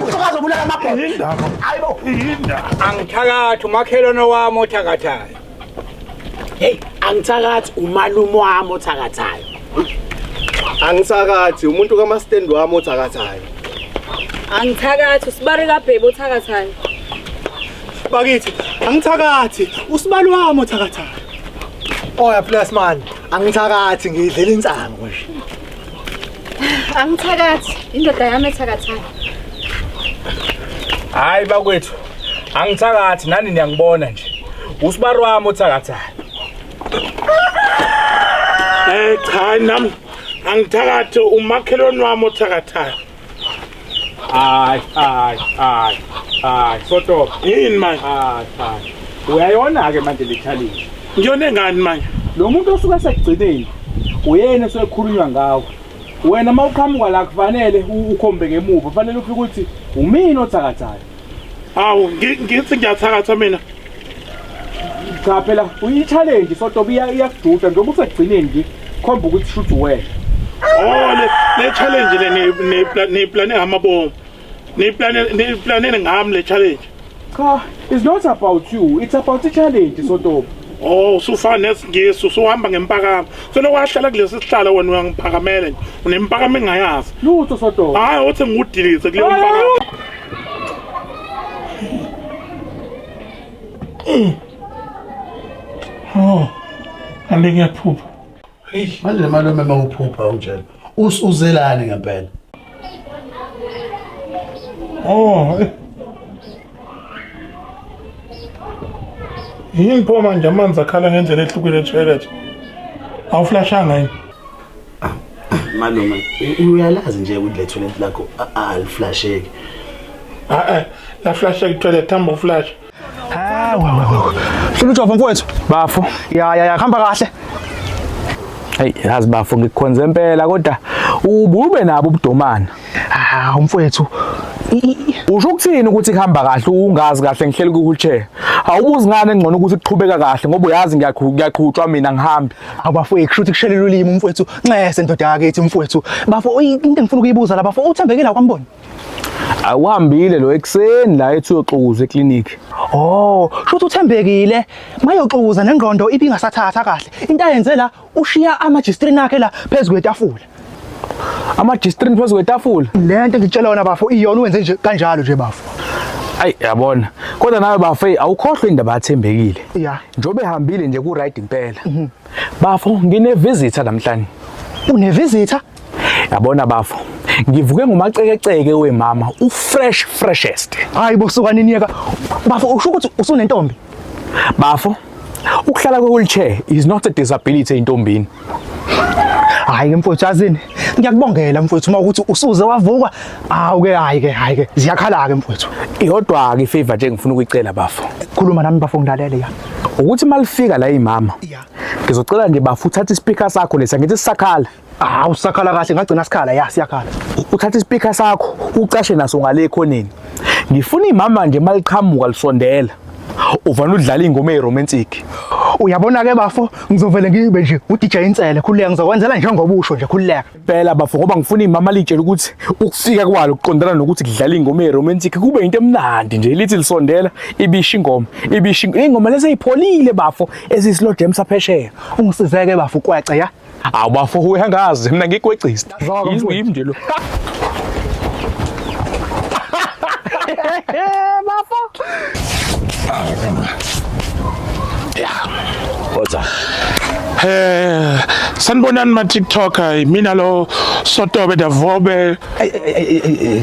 Usukazobulala amabhodo. Indaba. Hayibo. Indaba. Angithakathi umakhelwane wami othakathayo. Hey, angithakathi umalume wami othakathayo. Angithakathi umuntu kamastand wami othakathayo. Angithakathi usibari kaBhebe othakathayo. Bakithi, angithakathi usibali wami othakathayo. Oya plus man, angithakathi ngidlela insangu nje. Angithakathi indoda yami ethakathayo. Hayi bakwethu, angithakathi nani niyangibona nje. Usibari wami othakathayo. Cha nami angithakathi umakhelwane wami othakathayo. Hayi hayi hayi hayi Soto. Yini manje? Hayi hayi. Uyayona ke manje le challenge. Ngiyone ngani manje? Lo muntu osuka sekugcineni uyena osekhulunywa ngawo. Wena mawuqhamuka la kufanele ukhombe ngemuva, kufanele ufike ukuthi umina othakathayo. Hawu ngithi ngiyathakatha mina. Cha phela uyi-challenge Soto iyakududa njengoba usekugcineni nje khomba ukuthi shuthi wena. Oh le challenge le ni plane ngamabomu. Ni plane ngami le challenge. Cha, it's not about you, it's about the challenge Soto. Oh usufana nesingisi usuhamba ngempakamo. Selokhu wahlala kulesi sihlalo wena uyangiphakamela nje. Unempakamo engayazi. Lutho Soto. Hayi uthi ngikudilize kuleyo mpakamo. Oh. Ande ngiyaphupha. Hey, manje malume mawuphupha unjena. Usuzelani ngempela? Oh. Yini pho manje amanzi akhala ngendlela ehlukile etoilet? Awuflashanga yini? Malume, uyalazi nje ukuthi le toilet lakho aliflasheki. Eh, la flasheka toilet hamba flash. Ha, we we we. Hlula ujova mfowethu. Bafo. Ya ya ya hamba kahle. Hey, yazi bafo ngikukhonze impela kodwa ubube nabo ubudomana. Ah, mfowethu. Usho ukuthini ukuthi kuhamba kahle ungazi kahle ngihleli ku wheelchair. Awubuzi ngane ngcono ukuthi kuqhubeka kahle ngoba uyazi ngiyaqhutshwa mina ngihambi. Abafo kushuthi kushelela ulimi mfowethu. Nxese ndoda yakithi mfowethu. Bafo into engifuna ukuyibuza la bafo uthembekile akwambona. Awuhambile lo ekuseni la ethi uyoxukuza eclinic. Oh, shuthi uthembekile. Mayoxukuza nengqondo ibingasathatha kahle. Into ayenze la ushiya ama-G-string akhe la phezu kwetafula. Ama-G-string phezu kwetafula? Le nto engikutshela yona bafo iyona uwenze nje kanjalo nje bafo. Ayi yabona. Kodwa nawe bafo hey awukhohlwe indaba yathembekile. Ya. Njobe ehambile nje ku right impela. Bafo ngine visitor namhlanje. Une visitor? Yabona bafo. Ngivuke ngomacekeceke wemama u fresh freshest. Hayi bo suka nini yeka. Bafo usho ukuthi usunentombi? Bafo ukuhlala kwe wheelchair is not a disability entombini. Hayi ke mfowethu yazini. Ngiyakubongela mfowethu uma ukuthi usuze wavuka. Awu ke hayi ke hayi ke ziyakhala ke mfowethu. Iyodwa ke ifavor nje engifuna ukuyicela bafo. Khuluma nami bafo ngilalele ya. Ukuthi malifika la imama. Ya. Ngizocela nje bafo uthathe ispeaker sakho lesa ngithi sisakhala. Hawu sakhala kahle ngagcina sikhala ya siyakhala. Uthathe ispeaker sakho ucashe naso ngale ekhoneni. Ngifuna imama nje maliqhamuka lisondela. Uvana udlala ingoma eromantic. Uyabona ke bafo ngizovele ngibe nje uDJ Insele khululeka ngizokwenzela njengoba usho nje khululeka. Impela bafo ngoba ngifuna imama litshela ukuthi ukufika kwalo kuqondana nokuthi kudlala ingoma eromantic kube into emnandi nje lithi lisondela ibisha ingoma ibisha ingoma lezi ezipholile bafo ezislow jam saphesheya. Ungisizeke bafo kwece ya. Awu bafo uyangazi mina ngikwecisa. Yimi nje lo. Bafo. Kodwa Eh sanibonani ma TikToker mina lo Sotobe the Vobe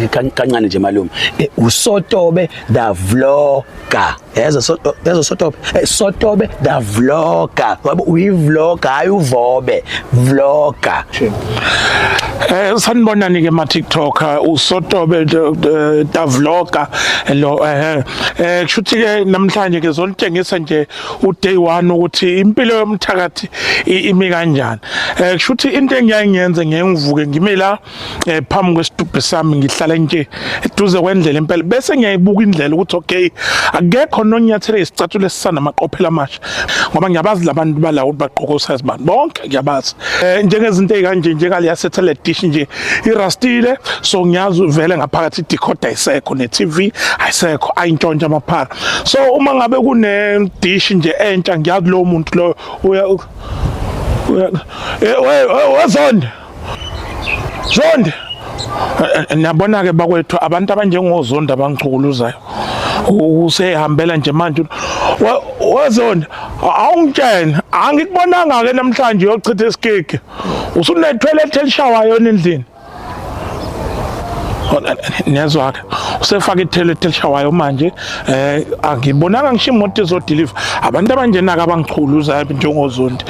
kancane nje malume uSotobe the Vlogger yezwa yezwa Sotobe Sotobe the Vlogger ngoba uyivlogger hayi uvobe vlogger Sanibonani ke ma TikToker uSotobe the Vlogger lo kushuthi ke namhlanje ke zonitshengisa nje u day 1 ukuthi impilo yomthakathi imi kanjani. Kushuthi into engiyaye ngiyenze ngeke ngivuke ngime la phambi kwesitubhe sami ngihlala nje eduze kwendlela impela bese ngiyayibuka indlela ukuthi okay akekho nonyathele isicathulo esisana amaqophela amasha ngoba ngiyabazi labantu bala ukuthi bagqoka usize bani bonke ngiyabazi njengezinto ezikanje njengale satellite dish nje irustile so ngiyazi vele ngaphakathi decoder ayisekho ne TV ayisekho ayintshontsha amaphara so uma ngabe kune dish nje entsha ngiyazi lo muntu lo uya uya wezonde Zondi niyabona ke bakwethu abantu abanjengozondi abangichukuluzayo usehambela nje manje wezondi awungitshene angikubonanga ke namhlanje uyochitha isikiki usunethoilet elishawayo endlini niyezwa ke usefaka ithoilet elishawayo manje angibonanga ngisho imoto izodeliver abantu abanjena ke abangichukuluzayo njengozondi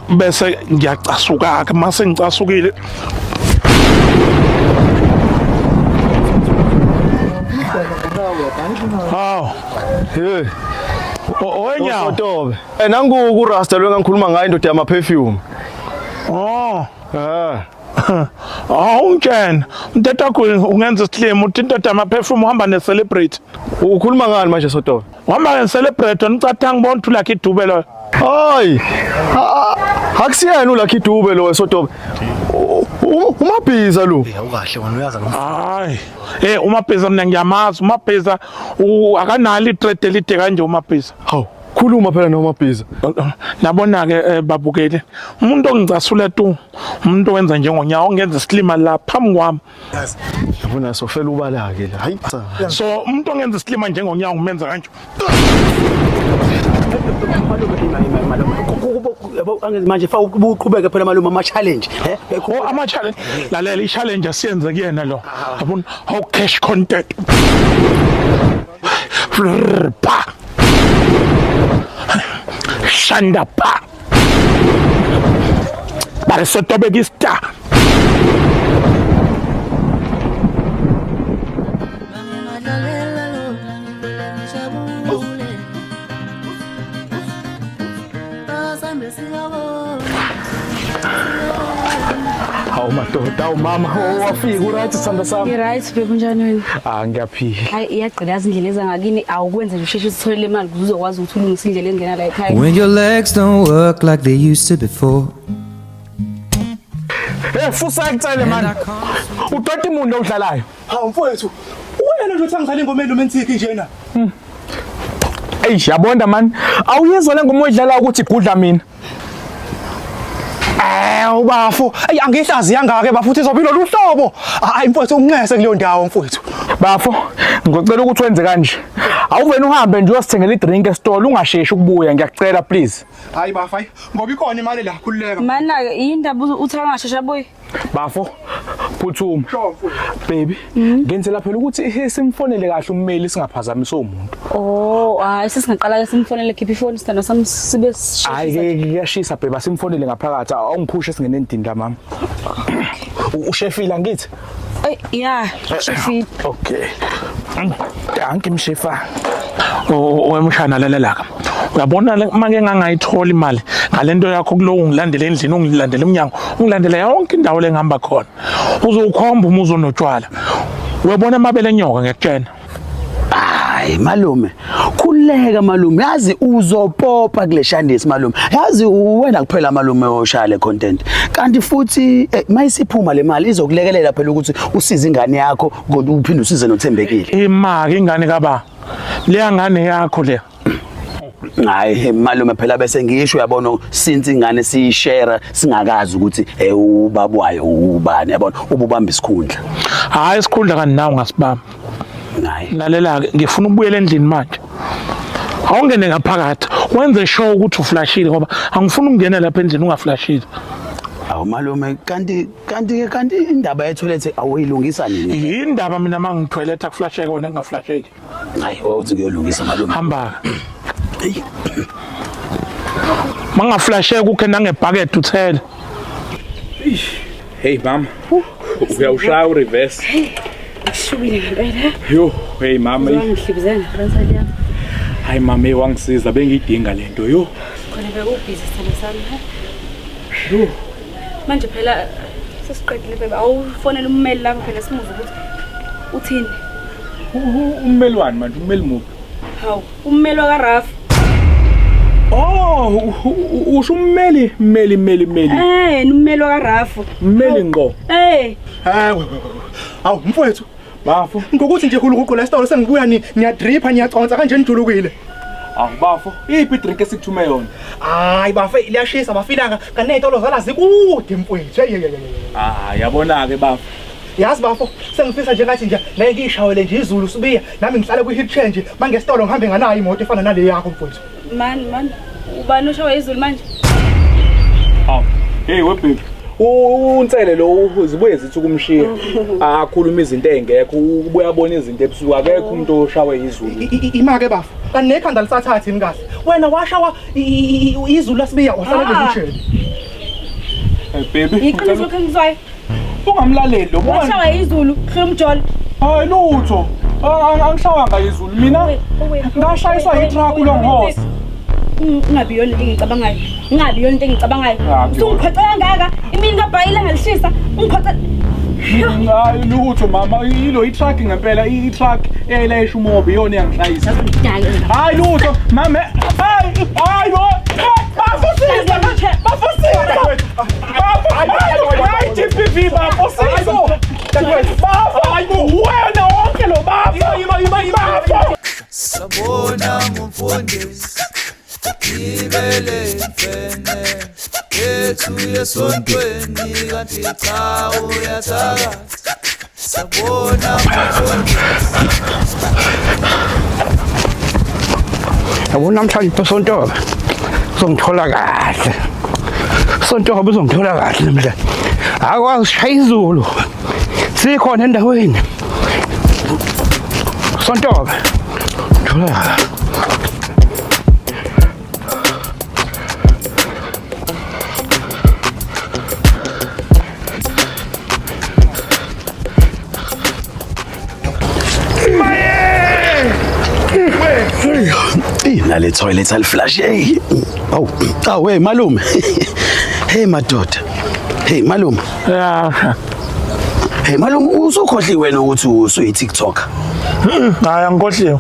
bese ngiyacasuka ke mase ngicasukile hawu Hey, owenyawo Sotobe. Nangu ku Rasta lo engangikhuluma ngayo indoda yama perfume. Oh Eh. Awungitshena umthetho wakho ungenza isilimo uthi indoda yama-perfume uhamba ne-celebrate Ukhuluma ngani manje Sotobe? uhamba ne-celebrate wena ucathanga ubona ukuthi uLucky Dube loyo. Hayi. Akusiyena uLucky Dube lo Sotobe. Umabhiza lo. Awukahle wena uyazi Hayi. Umabhiza mina ngiyamazi umabhiza akanalo i-thread elide kanje umabhiza. Hawu, khuluma phela nomabhiza. Nabona ke babukeli umuntu ongicasula tu umuntu owenza njengonyawo ongenza isilima la phambi kwami. Yabona sofela ubala ke la. Hayi cha. So umuntu ongenza isilima njengonyawo ngumenza kanje. Manje fa uqhubeke phela malume ama challenge Oh ama challenge lalela i challenge asiyenze kuyena lo. Yabona how cash content. Pa. Shanda pa. Mara sotobeka istar. Hawu madoda, hawu mama, oh, wafika uright sithanda sami. Ngi-right babe unjani wena? Ah ngiyaphila. Hayi iyagqilaza indlela eza ngakini awukwenza nje usheshe usitholele imali ukuze uzokwazi ukuthi ulungise indlela engena la ekhaya. When your legs don't work like they used to before. Hey fusa kucele man. Udoti umuntu odlalayo. Hawu mfowethu, wena nje uthi angidlala ingoma eromantic njena. Ey yabonda man. Awuyezwa le ngoma oyidlalayo ukuthi igudla mina. Eh ubafo, eyi angihlaziya ngake bafo uthi izobe ilolu hlobo. Hayi mfowethu unxese kuleyo ndawo mfowethu. Bafo, ngicela ukuthi wenze kanje. Awuvele uhambe nje uyosithengela idrink esitolo ungasheshi ukubuya ngiyakucela please. Hayi bafo, hayi ngoba ikhona imali la khululeka. Mana-ke yindaba uthi angasheshe abuye. Bafo, phuthuma. Sure mfowethu. Baby, ngenzela phela ukuthi simfonele kahle ummeli singaphazamisi umuntu. Oh, hayi sesingaqala ke simfonele khipha ifoni sithanda sami sibe sisheshe. Hayi ke kuyashisa baby, asimfonele ngaphakathi. Awungiphushe singene endlini la mama. Ushefile angithi? Ey, ya, shefile. Okay. Dankie mshefa. Wemshana lalela ka. Uyabona make ngangayithola imali ngalento yakho kulowo ungilandele endlini ungilandele emnyango ungilandele yonke indawo lengihamba khona. Uzowukhomba umuzi onotshwala. Uyabona amabele enyoka ngiyakutshela. Hayi malume, khululeka malume, yazi uzopopa kule shandisi malume. Yazi wena kuphela malume oshaya le content. Kanti futhi mayisiphuma le mali izokulekelela phela ukuthi usize ingane yakho kodwa uphinde usize noThembekile. Imaki ingane kaba. Leya ngane yakho le. Hayi malume phela bese ngisho uyabona since ingane siyishare singakazi ukuthi ubaba wayo ubani yabona ububamba isikhundla. Hayi isikhundla kanti nawe ungasibamba. Hayi. Lalela ke ngifuna ukubuyela endlini manje. Awungene ngaphakathi wenze sure ukuthi uflashile ngoba angifuni ukungena lapha endlini ungaflashile. Awu malume kanti kanti kanti indaba yetoilet awuyilungisa nini? Yindaba mina mangitoilet akuflasheke wena ngingaflasheki. Hayi wawuthi kuyolungisa malume. Hamba. Mangaflasheki ukhe nangebhaket uthele. Hey mama. Uyawushaya ureverse. Ashubile ngempela. Yo, hey mama. Ngihlibizela ngefronsali yami. Hayi mama, hey wangisiza bengiyidinga lento yo. Khona bekubhizi sithando sami. ha? Yo. Manje phela sesiqedile babe awufonele ummeli lapho phela simuzwe ukuthi uthini. Ummeli wani manje ummeli muphi? Hawu, ummeli wakaRafu. Oh, usho ummeli, mmeli, mmeli, mmeli. Eh, ummeli wakaRafu. Mmeli ngqo. Eh, Hayi Awu mfowethu, Bafo. ngokuthi nje khulukuqula esitolo sengibuya ni niyadripha niyaconsa kanje nijulukile. Awu bafo, iphi drink esikuthume yona? Hayi bafo, liyashisa bafilanga kanti nezitolo zala zikude mfowethu. Hey hey hey. Ah, yabona ke bafo. Yazi bafo, sengifisa nje ngathi nje ngeke ngishawele nje izulu sibiya nami ngihlale kwi hip change mangesitolo ngihambe nganayo imoto efana nale yakho mfowethu. man man ubani oshawa izulu manje? Awu. Hey we baby. Unsele lo zibuye zithi ukumshiya. Akhuluma izinto ezingekho, ubuye abona izinto ebusuku akekho umuntu oshawe izulu. Imake bafo, kanti nekhanda lisathathi yini kahle. Wena washawa izulu lasibiya wahlala ngehusheni. Hey baby. Iqiniso lokho engizwayo. Ungamlaleli lo. Washawa izulu, hlula umjolo. Hayi lutho. Angishawanga izulu mina. Ngashayiswa itruck lo nghosi. Ungabi yona into engicabangayo. Ungabi yona into engicabangayo. Ah, Usungiphoxe kangaka, imini kabhayile ngalishisa. Ungiphoxe Hayi lutho mama, ilo itruck ngempela, itruck eyayilayisha umobi iyona eyangishayisa. Hayi lutho mama, hayi hayi bo. Bafusisa, bafusisa. Hayi GBV bafusisa. Bafo, hayi bo, wena wonke lo bafo. Bafo. Sabona ngumfundisi ibele imfene ethu yesontweni kanti cha uyathakatha. Sabona ngumfundisi. Yabona namhlanje usontoba uzongithola kahle. Sontoba uzongithola kahle namhlanje. Akwazi ushaya izulu. Sikhona endaweni. Sontoba. Thola kahle. Nale toilet aliflash hey. Awu, awu hey malume. Hey madoda. Hey malume. Yeah. Hey malume usukhohliwe wena ukuthi usuyi TikToker. Hayi angikhohliwe.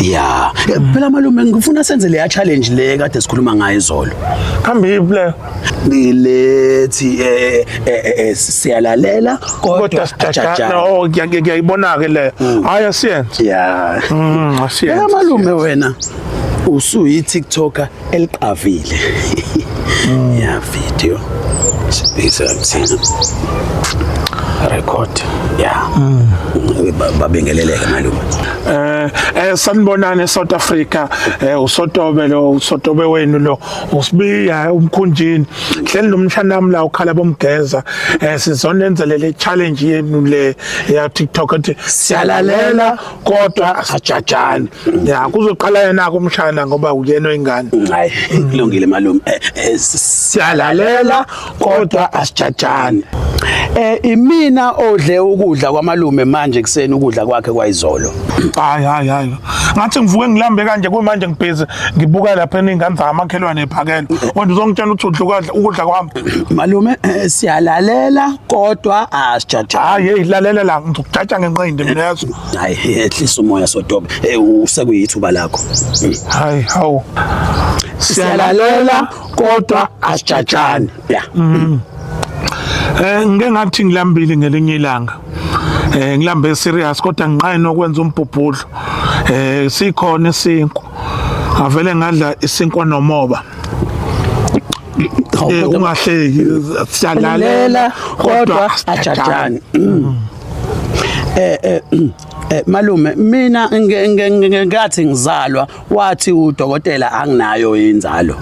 Yeah. Phela malume ngifuna senze leya challenge le kade sikhuluma ngayo izolo. Khambi iphi leyo? Nilethi siyalalela kodwa sijajana. Oh ngiyayibona ke leyo. Hayi asiyenze. Yeah. Asiyenze. Phela malume wena usuyi TikToker eliqavile. Yeah, video. Sibhiza thina. Record. Yeah. Babingeleleke malume. Sanibonani eSouth Africa, uSotobe lo, uSotobe wenu lo, uSibiya umkhunjini. Hleli nomshana wami la ukhala bomgeza. Sizonenzele le challenge yenu le ya TikTok ethi siyalalela kodwa asijajani. Ya kuzoqala yena kumshana ngoba uyena oyingane. Hayi kulungile malume. Siyalalela kodwa asijajani. Imina odle ukudla kwamalume manje kuseni ukudla kwakhe kwayizolo. Hayi hayi hayi. Ngathi ngivuke ngilambe kanje kumanje ngibhizi ngibuka lapha eningane zamakhelwane ephakelo. Wena uzongitshela ukuthi udla ukudla kwami. Malume siyalalela kodwa asijajani. Hayi hey lalela la ngizokujaja ngenqindi mina yazi. Hayi ehlisa umoya Sotobe. Usekuyithuba lakho. Hayi hawu. Siyalalela kodwa asijajani. Yeah. Ngike ngathi ngilambile ngelinye ilanga. Ngilambe serious kodwa nginqane ukwenza umbhubhudlo. Sikhona isinkwa. Ngavele ngadla isinkwa nomoba. Ungahleki siyalalela kodwa asijajani. Malume mina ngathi ngizalwa wathi udokotela anginayo inzalo.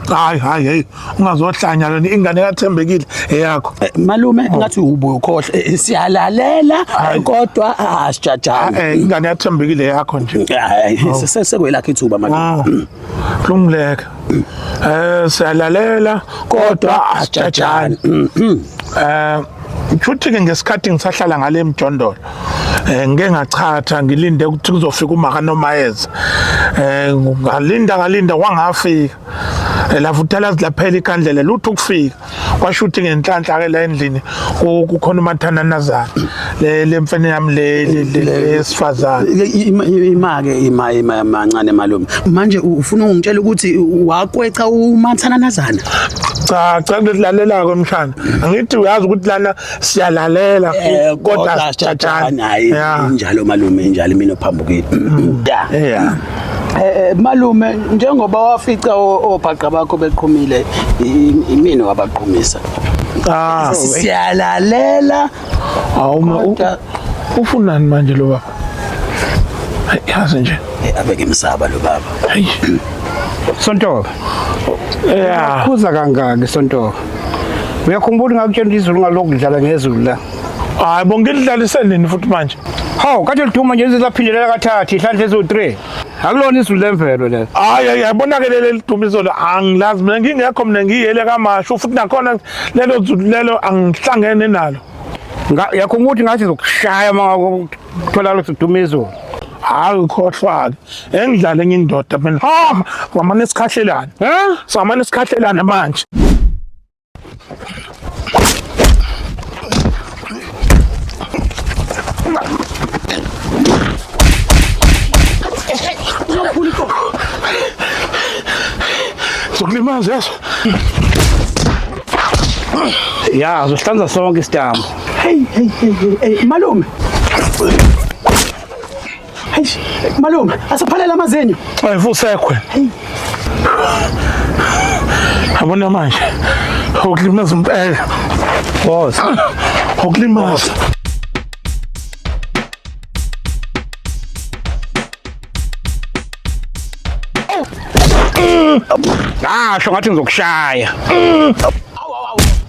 Hayi hayi hey ungazohlanya lona ingane kaThembekile eyakho. Malume ngathi ubuye ukhohle siyalalela kodwa asijajani. Ingane yaThembekile yakho nje. Hayi sekwelakho ithuba malume. Kulungileka. Siyalalela kodwa asijajani. Futhi ke ngesikhathi ngisahlala ngale emjondolo ngike ngachatha ngilinde ukuthi kuzofika umaka nomayeza. Ngalinda wangafika. Lavuthela laphela ikhandlela lutho ukufika. Kwasho ukuthi ngenhlanhla ke la endlini kukhona umathananazana le mfene yami le lesifazane. Ima-ke ima ima mancane malume. Manje ufuna ungitshela ukuthi wakweca umathananazana? Cha cha kulalela ke mshana. Angithi uyazi ukuthi lana siyalalela kodwa asijajani. Hayi injalo malume injalo mina ophambukile. Yeah. Malume njengoba wafica obhaqa bakho beqhumile imina wabaqhumisa. Siyalalela. Awu ufunani manje lo baba? Yazi nje. Abeke imsaba lo baba. Hayi. Sontobe. Yeah. Khuza kangaki Sontobe? Uyakhumbula ngakutshela izulu ngalokhu dlala ngezulu la. Hayi bonke lidlalise nini futhi manje? Hawu kade liduma nje lizaphindelela kathathu ihlandla ezo3. Akulona izulu lemvelo lelo. Hayi hayi yabona ke leli liduma izolo angilazi mina ngingekho mina ngiyele kaMashu futhi nakhona lelo zulu lelo angihlangene nalo. Yakhumbula ukuthi ngathi zokushaya uma uthola lokhu duma izulu. Hayi khohlwa ke. Engidlale enye indoda mina. Ha, wamane sikhahlelana. Eh? Samane sikhahlelana manje. Zokulimaza yazo. Ya, zohlanza sonke isitambu. Hey hey hey hey malume. Hey malume, asiphalela amazinyo. Hayi fusekwe. Yabona manje. Ukulimaza impela. Boss. Ukulimaza. Ngasho ngathi ngizokushaya.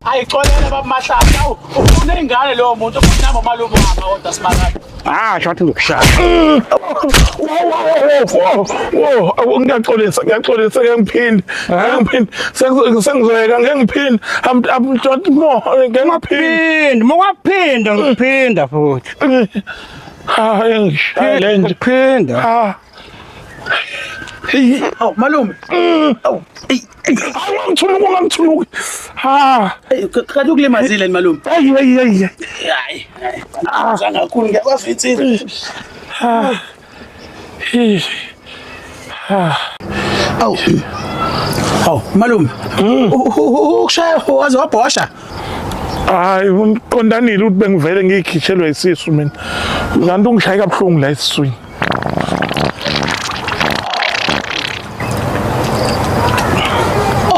Ayixolela baba Mahlahla, ufuna ingane lowo muntu futhi nabo malume wami kodwa simakade. Ngasho ngathi ngizokushaya. Wo, ngiyaxolisa, ngiyaxolisa ngeke ngiphinde. Ngeke ngiphinde. Sengizoyeka ngeke ngiphinde. I'm not more ngeke ngiphinde. Phinde, mawaphinda ngiphinda futhi. Hayi ngishayele nje. Phinda. Ah. Hawu malume. Awu. Ey, Ungangithunuki ungangithunuki. Ha. Kanti ukulimazile ni malume? Hey hey hey. Hayi. Hayi. Kakhulu ngiyakwazi insizwa. Ha. Hey. Ha. Awu. Hawu malume. Ukushaya waze wabhosha. Hayi uqondanile ukuthi bengivele ngikhishelwe isisu mina. Kanti ungishaye kabuhlungu la esiswini.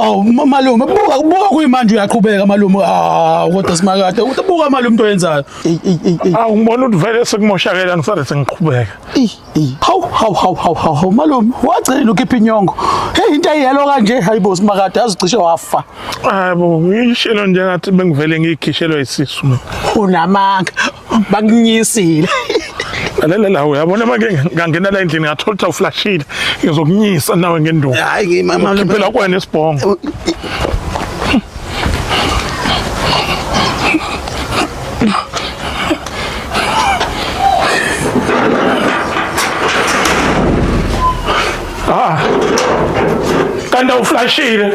Oh malume buka buka kuyimanje uyaqhubeka malume. Ah kodwa simakade buka malume into oyenzayo. Awu ngibona ukuthi vele sekumoshakela ngisale sengiqhubeka. Hawu hawu hawu hawu hawu malume wagcina ukhipha inyongo. Hey into eyelo kanje hayibo simakade azicishe wafa. Hayibo ngishilo nje ngathi bengivele ngikhishelwe isisu mina. Unamanga bakunyisile. Lalela la uyabona manje ngangena la endlini ngathola ukuthi awuflashile ngizokunyisa nawe ngenduku. Hayi malume phela kwena isibhongo. Ah. Kanti awuflashile.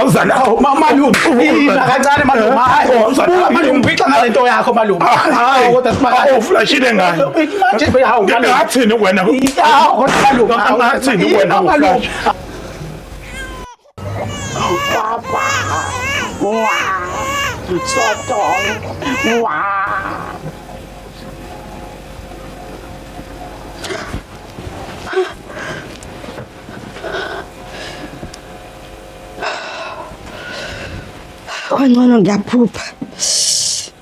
Oza la. Malume, ima kancane malume. Hayi, buka malume ngiphixa ngalento yakho malume. Hayi, kodwa simakade. Awuflashile ngayo. Manje hawu malume. Ngathini wena? Hawu kodwa malume. Ngathini wena malume? Papa. Wa. Soto. Wa. Kwangcono ngiyaphupha.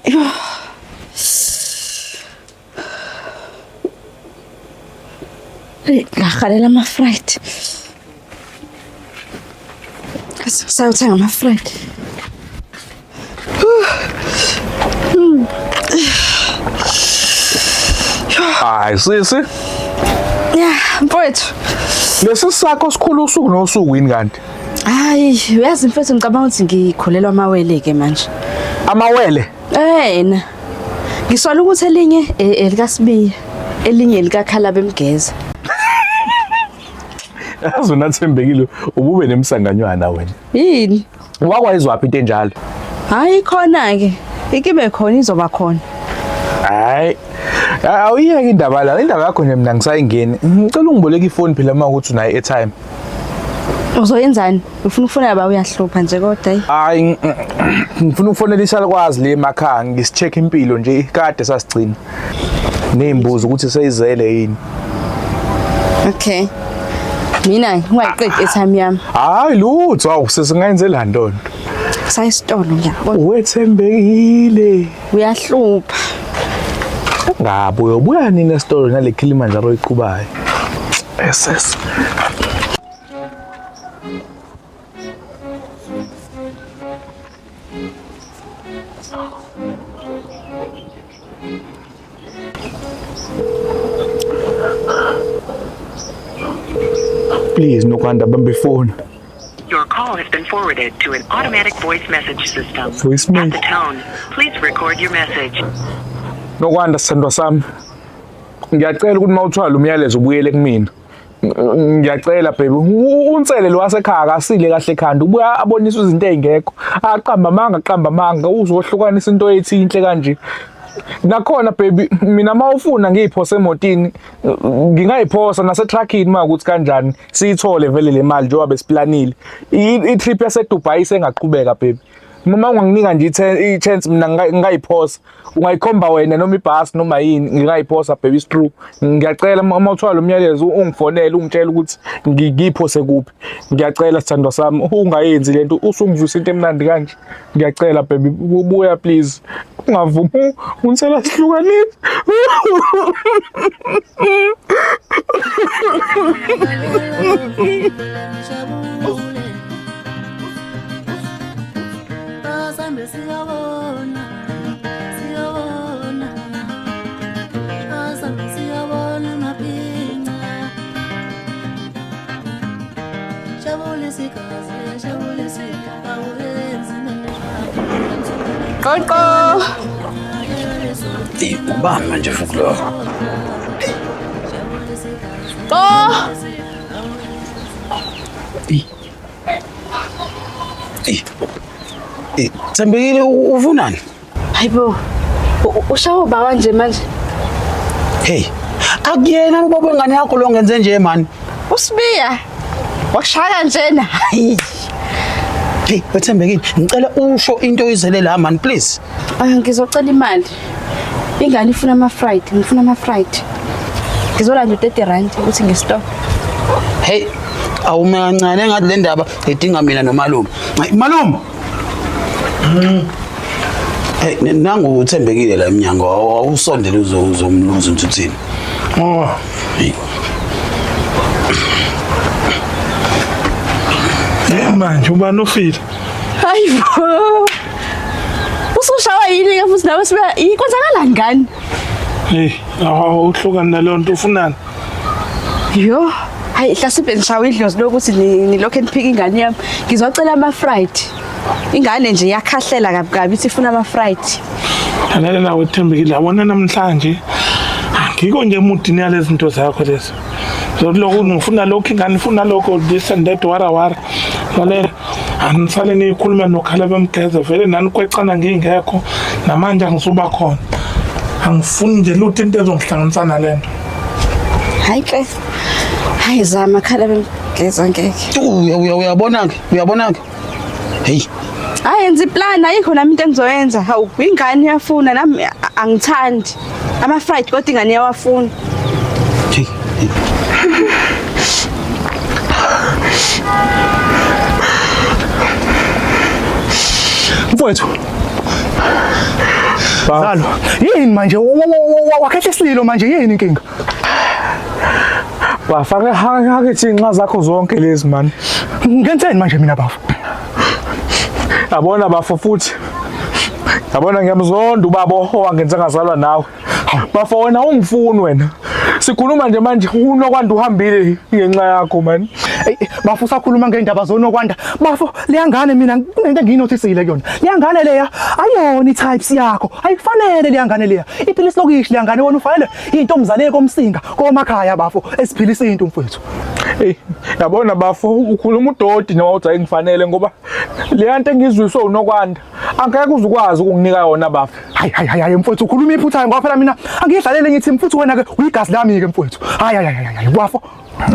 Yo. Hey, ngahalela ama-fried. Sayothenga ama-fried. Hayi sisi. Yeah, mfowethu. Lesi sakho sikhulu usuku nosuku yini kanti? Hayi, uyazi mfowethu ngicabanga ukuthi ngikhulelwa amawele ke manje. Amawele? Eh. Ngisola ukuthi elinye elikaSibiya, elinye likakhala bemgeza. Yazi unathembekile ubube nemsanganywana wena. Yini? Wakwayizwaphi into enjalo? Hayi khona ke. Ikibe khona izoba khona. Hayi. Awuyeke indaba la. Indaba yakho nje mina ngisayingeni. Ngicela ungiboleke ifoni phela uma ukuthi unayo airtime. Uzoyenzani? Ufuna ukufonela ba uyahlupha nje kodwa. Hayi ngifuna ukufonela isalukwazi le emakhaya ngisicheck impilo nje kade sasigcina. Nezimbuzo ukuthi seyizele yini. Okay. Mina ungayiqedi airtime yami. Hayi lutho awu sesingayenzela ntoni. Sayisitolo ngiyabona. Wethembekile. Uyahlupha. Ngabe uyobuya nini esitolo nale Kilimanjaro oyiqhubayo? SS. Please, Nokwanda, bambe phone. Your call has been forwarded to an automatic voice message system. Voicemail. At the tone, please record your message. Nokwanda, sithandwa sami. Ngiyacela ukuthi mawuthwala umyalezo ubuyele kumina. Ngiyacela baby, unsele lo wasekhaya akasile kahle ekhanda, ubuya abonisa izinto ezingekho. Aqamba amanga, aqamba amanga, uzohlukanisa into ethi inhle kanje. Nakhona baby, mina mawufuna ngiyiphose emotini, ngingayiphosa nasetruckini uma ukuthi kanjani siyithole vele le mali njengoba besiplanile. I-trip yaseDubai sengaqhubeka baby. Uma unganginika nje i-chance mina ngingayiphosa. Ungayikhomba wena noma ibhasi noma yini, ngingayiphosa baby, it's true. Ngiyacela uma uthola umyalezo ungifonele ungitshele ukuthi ngiyiphose kuphi. Ngiyacela sithandwa sami ungayenzi lento, usungivisa into emnandi kanje. Ngiyacela baby, buya please. Ungavumi unsela sihlukanise. Qoqo. Ubani manje futhi lo? Qo. Eh, Thembekile ufunani? Hayibo. Ushawa uba kanje manje. Hey, akuyena ubaba wengane yakho lo ngenze nje man. Usibiya. Wakushaya kanjena. Hayi. Hey, wethembekile, ngicela usho into oyizele la man please. Ah, ngizocela imali. Ingane ifuna ama fried, ngifuna ama fried. Ngizolanda u30 rand ukuthi ngistop. Hey, awume kancane engathi le ndaba idinga mina nomalume. Hayi, Malume. Hey, nangu uthembekile la emnyango, awusondele uzomluza ukuthi uthini. Oh. Hey. Yini manje ubani ufile? Hayibo. Usushawa yini ke futhi nawe sibuya ikwenzakalani ngani? Hey, awuhlukani naleyo nto ufunani? Yo, hayi hlasimbe ngishawa idlozi lokuthi nilokhu niphika ingane yami. Ngizocela ama fried. Ingane nje iyakhahlela kabi kabi ithi ifuna ama fried. Lalela wethembekile, yabona namhlanje angikho nje emudini yalezi zinto zakho lezi. Lokhu ngifuna lokhu ingane ifuna lokho this and that wara wara. Lalela, anisale niyikhuluma nokhala bemgeza vele nani kwecana ngingekho namanje angisuba khona. Angifuni nje lutho into ezongihlanganisa nalento. Hayi ke. Hayi zama khala bemgeza ngeke. Uyabona ke, uyabona ke. Hey, Hayi yenza iplan ayikho nami into engizoyenza. Hawu ingane iyafuna nami angithandi. Ama fried kodwa ingane iyawafuna. hey. hey. Mfowethu. Zalo, yini manje wakhetha isililo manje yini inkinga? Bafake hakethi inxa zakho zonke lezi man. Ngenzeni manje mina bafo? Yabona bafo futhi. Yabona ngiyamzonda ubaba owangenza ngazalwa nawe. Bafo wena ungifuni wena. Sikhuluma nje manje unokwanda uhambile ngenxa yakho man. Ey, bafo usakhuluma ngendaba zonokwanda. Bafo, leya ngane mina kunento engiyinothisile kuyona. Leya ngane leya ayona i-types yakho. Ayikufanele leya ngane leya. Iphila isilokishi leya ngane wena ufanele intombazane komsinga komakhaya bafo esiphila isintu mfowethu. Hey, yabona bafo ukhuluma udoti noma uthi ayingifanele ngoba leya nto engizwiswe unokwanda angeke uze ukwazi ukunginika yona bafo. Hayi hayi hayi hayi mfowethu ukhuluma iphutha ngoba phela mina angiyidlalele ngithi mfowethu wena ke uyigazi lami ke mfowethu. Hayi hayi hayi hayi bafo.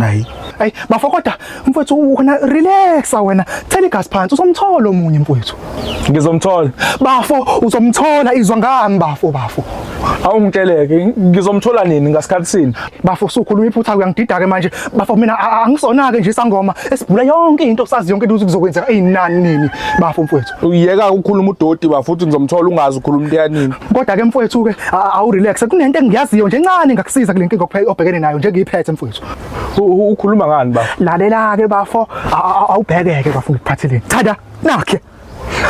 Hayi. Hayi bafo kodwa mfowethu wena relaxa wena. Thela igazi phansi uzomthola omunye mfowethu. Ngizomthola. Bafo uzomthola izwa ngami bafo bafo. Awungitsheleke ngizomthola nini ngasikhathi sini? Bafo usukhuluma iphutha uyangidida ke manje. Bafo mina angisona ke nje isangoma esibhula yonke into sazi yonke into ukuthi kuzokwenzeka eyinani nini bafo mfowethu. Uyeka ukukhuluma udoti bafo futhi ngizomthola ungazi ukhuluma into yanini. Kodwa ke mfowethu ke awu relax kunento engiyaziyo nje encane ngakusiza kule nkinga obhekene nayo nje ngiyiphethe mfowethu. Ukhuluma ngani bafo? Lalela ke bafo awubhekeke bafo ngikuphatheleni. Thanda nakhe.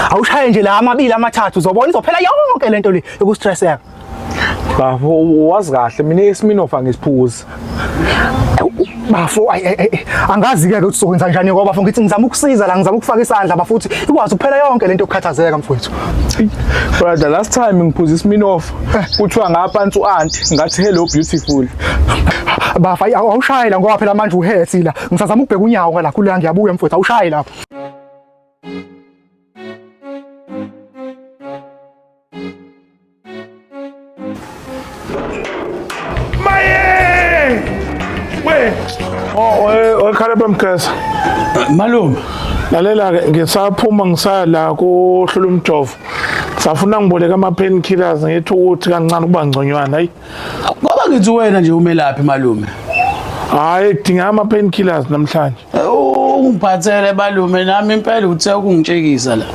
Awushaye nje la amabili amathathu uzobona izophela yonke lento le yokustresseka. Bafo wazi kahle mina iSmirnoff angisiphuzi. Bafo ay angazi ke ukuthi sokwenza njani ngoba bafo ngithi ngizama ukusiza la ngizama ukufaka isandla bafuthi ikwazi ukuphela yonke lento yokukhathazeka mfowethu. Brother last time ngiphuza iSmirnoff kuthiwa ngaphansi uanti ngathi hello beautiful. Bafo awushaye la ngoba phela manje uhethi la ngisazama ukubheka unyawo ngala khulu ngiyabuya mfowethu awushaye lapho. Maye! We! Oh, wekhala bamgeza. Malume, Lalela ke ngisaphuma ngisaya la kuhlula umjovo. Safuna ngiboleka ama painkillers ngithi ukuthi kancane kuba ngconywana hayi. ngoba ngithi wena nje umelaphi malume. Hayi kudinga ama painkillers namhlanje. Ungiphathele malume nami impela uthe ukungitshekisa la.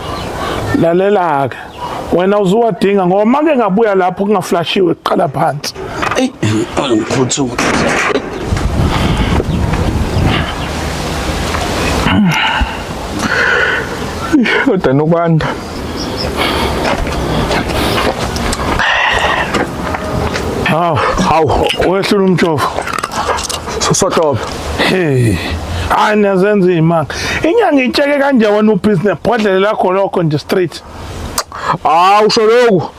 Lalela ke. Wena uzuwadinga ngoba make ngabuya lapho kungaflashiwe kuqala phansi. Ey, ngiphuthuma. Kodwa nokwanda. Hawu, Hawu, wehlula umjovo. sohlobo. Hey. Hayi niyazenza imanga. Inyanga itsheke kanje wena ubusiness bhodlela lakho lokho nje straight. Ah usho lokhu.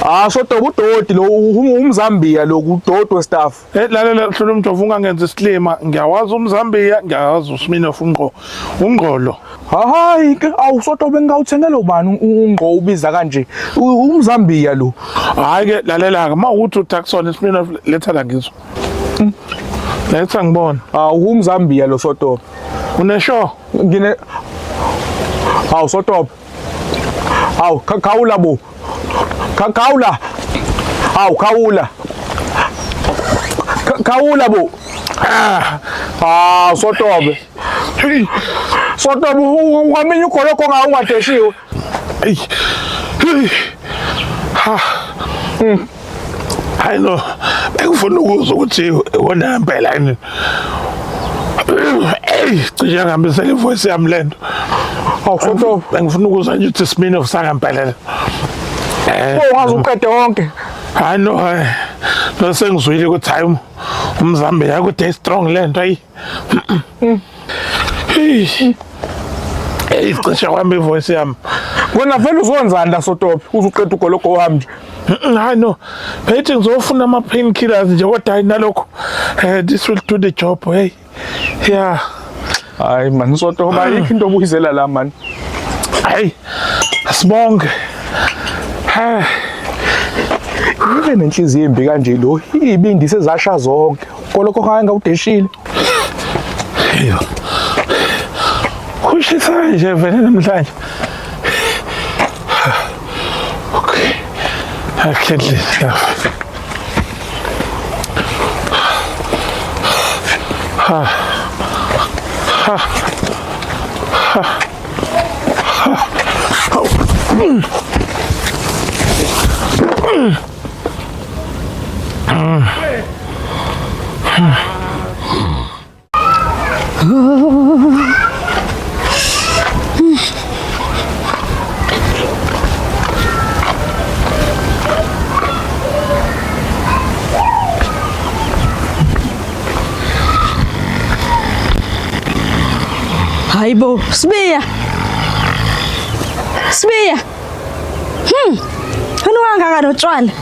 Ah sotobe udoti lo umZambia lo udoti westaff. Eh lalela hlula umjovo ungangenza isilima ngiyawazi umZambia ngiyawazi uSminoff ungqo ungqolo. Hayi ke awu sotobe ngawuthengela ubani ungqo ubiza kanje umZambia lo. Hayi ke lalela ke mawukuthi uTaxon iSminoff letha la ngizwe. Letha ngibona. Awu umZambia lo sotobe. Unesho? Ngine Hawu sotobe. Hawu khawula bo. Khawula. Hawu khawula. Khawula bo. Ah sotobe. Sotobe ungaminye ugoloko ngawo ungadeshiwe. Ey. Ha. Hayi no. Bengifuna ukuzwa ukuthi wona impela yini. Ey, cishe ngihambisela ivoice yami lento. Hawu sotobe. Bengifuna ukuzwa nje ukuthi Sminoff sangempela. Eh. Ungaze uqede wonke. Hayi no, hayi. No sengizwile ukuthi hayi umZambia kude strong lento ayi. Hey. Hey, cishe kwami ivoice yami. Wena vele uzonzani la sotobe uzuqeda ugoloko wami nje. Hayi no. Phethe ngizofuna ama painkillers nje kodwa hayi nalokho. This will do the job, hey. Yeah. Hayi man sotobe ayikho into obuyizela la man. Hayi. Asibonge. Ha. Ibe nenhliziyo embi kanje lo ibindi sezasha zonke. Ugoloko hayi ngawudeshile. Yo. Kushisa nje vele namhlanje. Okay. I can't live now. Ha. Ha. Ha. Ha. Oh. Mm. Mm. Mm. Hayibo, Sibiya. Sibiya. Unuka kangaka notshwala.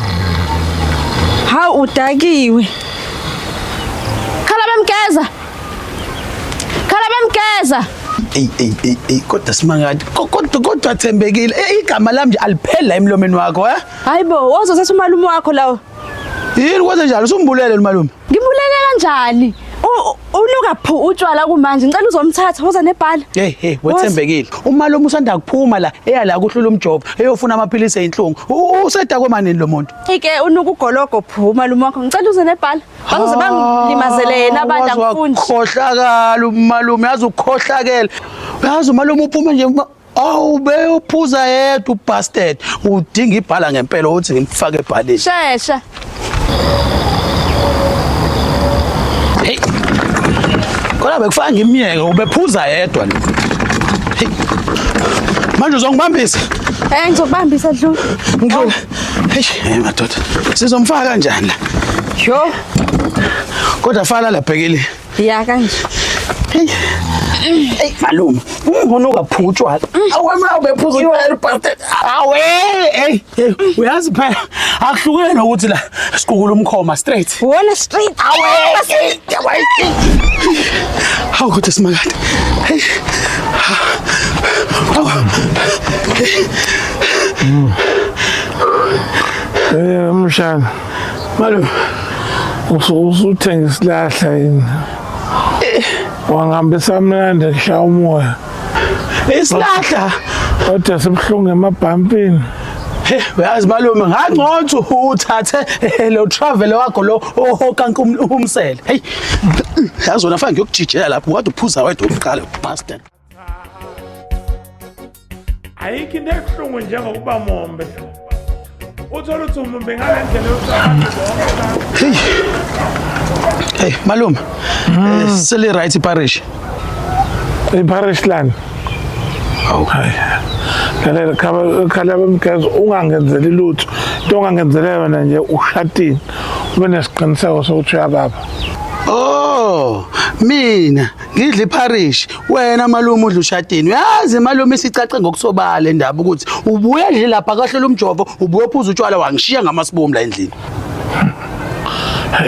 Hawu udakiwe. Khala bemgeza. Khala bemgeza. Ey ey ey ey kodwa simangadi kodwa Thembekile igama lami nje aliphela emlomeni wakho eh? Hayibo, wazothatha umalume wakho lawo. Yini kwenze njalo usumbulele umalume? Ngimbulele kanjani? Unuka phu utshwala kumanje ngicela uzomthatha uza nebhala. Hey hey wethembekile. Umalume usanda kuphuma la eya la kuhlula umjovo eyofuna amaphilisi einhlungu. Usedakwe manini lo muntu? Ike unuka ugologo phu umalume wakho ngicela uze nebhala. Bazoze bangilimazele yena abantu angifuni. Ukhohlakala umalume yazi ukhohlakele. Uyazi umalume uphuma nje awu beyophuza yedwa ubastard. Udinga ibhala ngempela ukuthi ngimfake ebhaleni. Shesha. Hey. Kodwa bekufaka ngimyeke ubephuza yedwa lo. Hey. Manje uzongibambisa? Ngizokubambisa Dlula. Ngidlula. Hey madoda. Sizomfaka kanjani la? Yo. Kodwa fala la bhekile. Ya kanje. Hey. Hey malume, ungonuka phu utshwala. Awe ma ubephuza utshwala bastard. Awe, hey, uyazi phela akuhlukene nokuthi la siqukula umkhoma straight. Wona straight. Awe. Hawu kodwa simakade. Hey. Hawu. Mshana. Malume, usuthenga isilahla yini? Wangihambisa mnandi kushaya umoya. Isilahla kodwa sibuhlungu emabhampini. Hey, uyazi malume ngangcono uthathe lo travel wakho lo ohokanka umsele. Hey, yazi wena fanele ngiyokujijela lapho kade uphuza wedwa uqale bastard. Ayikho into ebuhlungu njengokuba mombe. Uthola ukuthi umumbe ngale ndlela yokucabanga bonke. Hey. Hey malume. Sele right iparish. Iparish lani? Awu. Lalela khala bemgeza ungangenzeli lutho. Into ongangenzela yona nje ushatini. Ube nesiqiniseko sokuthi uyababa. Oh, mina ngidla iparish, wena malume udla ushatini. Uyazi malume isicace ngokusobala indaba ukuthi ubuya nje lapha kahlola umjovo, ubuye uphuza utshwala wangishiya ngamasibomu la endlini.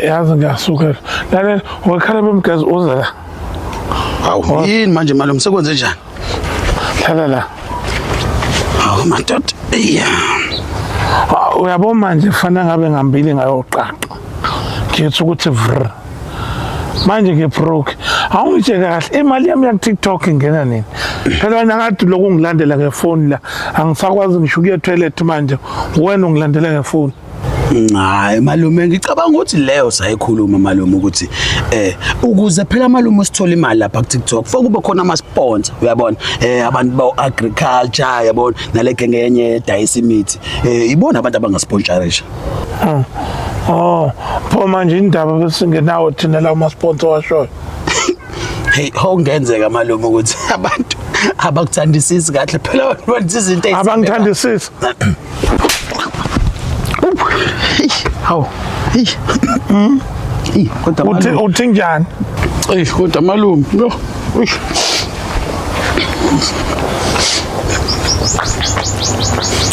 Yazi ngiyasukela. Lalela, wakhala bemgezi uze la. Hawu, yini manje malume sekwenze njani? Hlala la. Hawu madoda. Iya. Uyabo manje fana ngabe ngambili ngayoqaqa. Ngithi ukuthi vr. Manje ngibroke. Awungitshele kahle imali yami ya TikTok ingena nini? Phela wena kade lokhu ungilandela ngefoni la. Angisakwazi ngisho ukuya toilet manje. Wena ungilandela ngefoni. Hayi malume ngicabanga ukuthi leyo sayikhuluma malume ukuthi ukuze phela malume usithola imali lapha ku TikTok fanele kube khona ama sponsor uyabona abantu ba agriculture yabona nale genge yenye edayisa imithi ibona abantu abangasponsorisha. Oh, pho manje indaba besingenawo thina lawo ma sponsor washoyo. Hey, okungenzeka malume ukuthi abantu abakuthandisisi kahle phela abantu bathi izinto ezimbi. Abangithandisisi. Hawu. Hey. Hey, kodwa Uthi uthi njani? Hey, kodwa malume. Yo.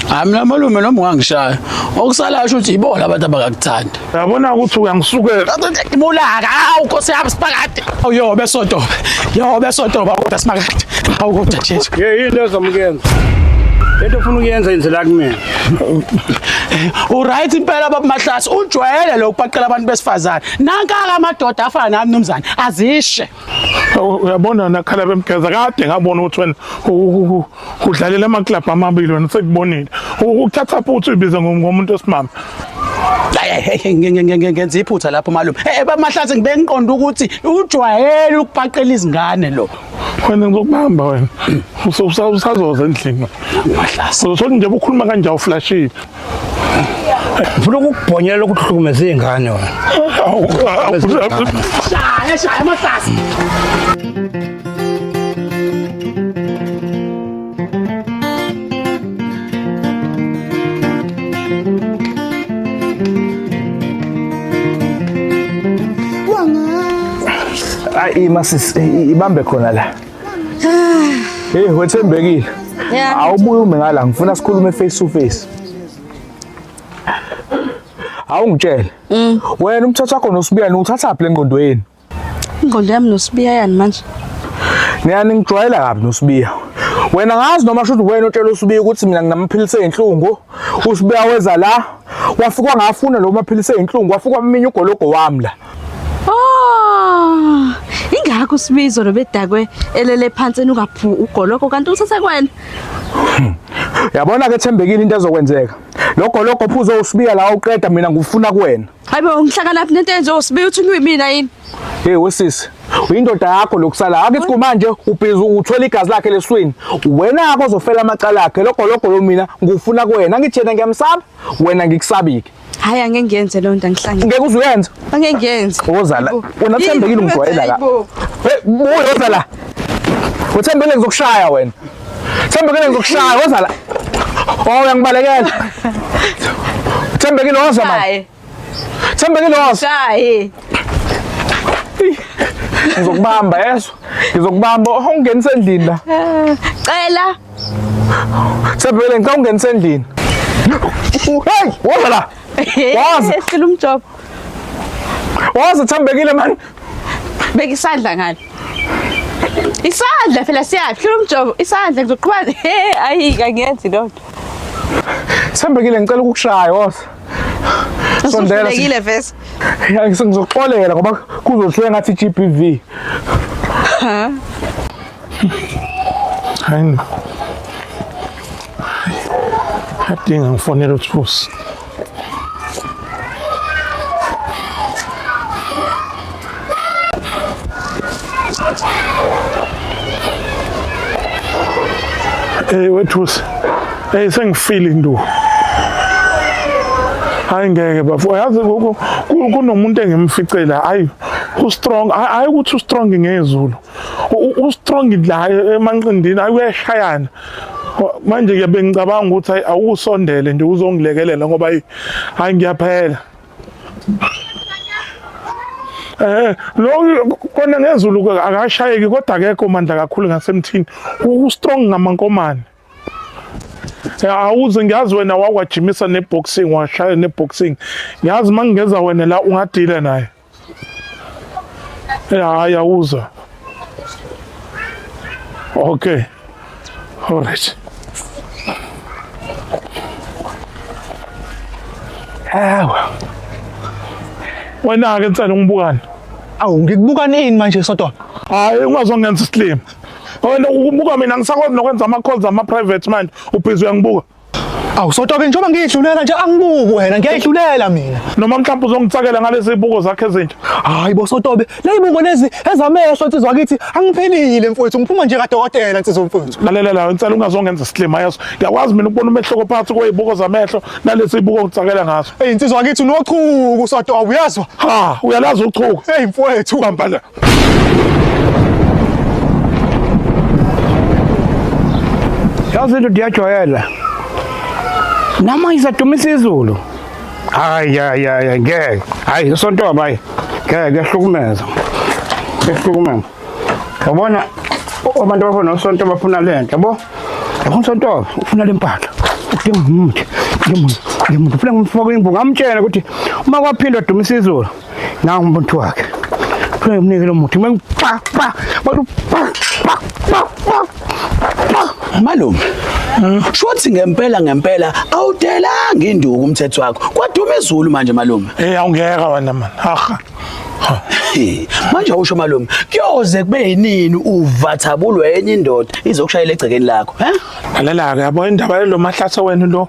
Hayi mina malume noma ungangishaya. Okusalayo ukuthi ibona abantu abakakuthandi. Uyabona ukuthi uyangisukela. Bulaka, awu Nkosi yami siphakade. Awu yo besodoba. Yo besodoba kodwa simakade. Awu kodwa Jesu. Hey, yini ozomukenza? Lento ofuna ukuyenza yenzela kumina. Uright impela baba Mahlasi, ujwayele lo kupaqela abantu besifazane. Nanka amadoda afana nami mnumzane, azishe. Uyabona nakhala bemgeza kade ngabona ukuthi wena udlalela amaklabhu amabili wena sekubonile. Ukuthatha futhi uyibiza ngomuntu osimame. Ngenza iphutha lapho malume. Baba Mahlasi ngibe ngiqonda ukuthi ujwayele ukupaqela izingane lo. Wena ngizokubamba wena. Usazoza endlini. Mahlasi. Uzothi nje ukhuluma kanje awuflashile. Ngifuna ukukubhonyela ukuhlukumeza izingane wena. Shaya shaya Mahlasi. Ayi masisi ibambe khona la. Hey wethembekile. Awubuye ume ngala ngifuna sikhulume face to face. Awungitshele. Wena umthatha wakho noSibiya niwuthatha phi engqondweni? Ingqondo yami noSibiya yani manje. Niyani ngijwayela kabi noSibiya. Wena ngazi noma shuthi wena otshela uSibiya ukuthi mina nginamaphilisi ezinhlungu. uSibiya weza la wafika ngafuna lo maphilisi ezinhlungu wafika waminya ugologo wami la. Oh, ingakho uSibizo lobedakwe elele phansi enukaphu ugoloko kanti usase kwena. Yabona ke Thembekile into ezokwenzeka. Lo gologo phuzo uSibiya la uqeda mina ngufuna kuwena. Hayibo ngihlakanaphi nento enje uSibiya uthi ngiyimina yini? Hey wesisi, uyindoda yakho lokusala. Akithi kumanje ubhizi uthola igazi lakhe leswini. Wena akho ozofela amacala akhe. Lo gologo lo mina ngufuna kuwena. Angithi yena ngiyamsaba, wena ngikusabike. Hayi angeke ngiyenze leyo nto angihlangene. Ngeke uze uyenze. Angeke ngiyenze. Woza la. Wena Thembekile ungijwayela la. Hey, buya woza la. Uthembekile ngizokushaya wena. Thembekile ngizokushaya woza la. Oh uyangibalekela. Thembekile woza manje. Thembekile woza. Shaye. Ngizokubamba yeso. Ngizokubamba ungenise endlini la. Cela. Thembekile ngicela ungenise endlini. Hey, woza la. Woza. Ehlula umjobo. Woza Thembekile man. Beka isandla ngalo. Isandla phela siyaphi? Hlula umjobo. Isandla ngizoqhubana. Hey, ayi angiyenzi loo nto. Thembekile ngicela ukukushaya woza. Sondela. Usuhlulekile vese. Ya ngizokuxolela ngoba kuzohleka ngathi GBV. Ha. Hayi. Adinga ngifonela uThusi. Hey wethusi. Hey sengifile induku. Hayi ngeke bafo. Yazi kunomuntu engimficela hayi ustrong hayi ukuthi ustrong ngezulu. Ustrong la emanqindini hayi uyashayana. Manje ke bengicabanga ukuthi hayi awusondele nje uzongilekelela ngoba hayi ngiyaphela. Eh lo kona ngezulu akashayeki kodwa akekho mandla kakhulu ngasemthini. U strong ngamankomane. Awuze ngiyazi wena wakwajimisa neboxing washaya neboxing. Ngiyazi mangingeza wena la ungadila naye. Hayi awuza. Okay. All right. Hawa. Wena ke nsele ungibukani? Awu ngikubuka nini manje Sodwa? Hayi ungazongenza isilima. Wena ubuka mina ngisakwazi nokwenza ama calls ama private manje ubhizi uyangibuka. Awu Sotobe njengoba ngiyidlulela nje angibuki wena ngiyayidlulela mina. Noma mhlawumbe uzongitsakela ngalezi zibuko zakhe ezintsha. Hayi bo Sotobe, lezibuko lezi ezamehlo insizwa kithi angiphelile mfowethu ngiphuma nje kadokotela insizwa mfowethu. Lalela la insela ungazongenza isilima yazo. Ngiyakwazi mina ukubona umehluko phakathi kwezibuko zamehlo nalezi zibuko ongitsakela ngazo. Hey insizwa kithi unochuku Sotobe uyazwa? Ha, uyalazi uchuku. Hey mfowethu. Bamba la. Yazi into ndiyajwayela. Nama isadumisa izulu. Hayi hayi hayi ngeke. Hayi sontoba hayi. Ngeke kuyahlukumeza. Kuyahlukumeza. Yabona abantu abafana nosonto bafuna lento yabo. Yabona sontoba ufuna le mpahla. Udinga umuthi. Ngimuntu ngimuntu ufuna ngimfake imbuku ngamtshela ukuthi uma kwaphindwa dumisa izulu. Nangu umuntu wakhe. Funa ngimnike lo muthi. Pa pa pa pa pa pa pa. Malume. Shothi ngempela ngempela awudelanga induku umthetho wakho. Kwaduma izulu manje malume. Eh awungeka wena man. Haha. Manje awusho malume, kuyoze kube yinini uvathabulwe enye indoda izokushayela egcekeni lakho, he? Lalela ke yabo indaba yalo mahlase wena lo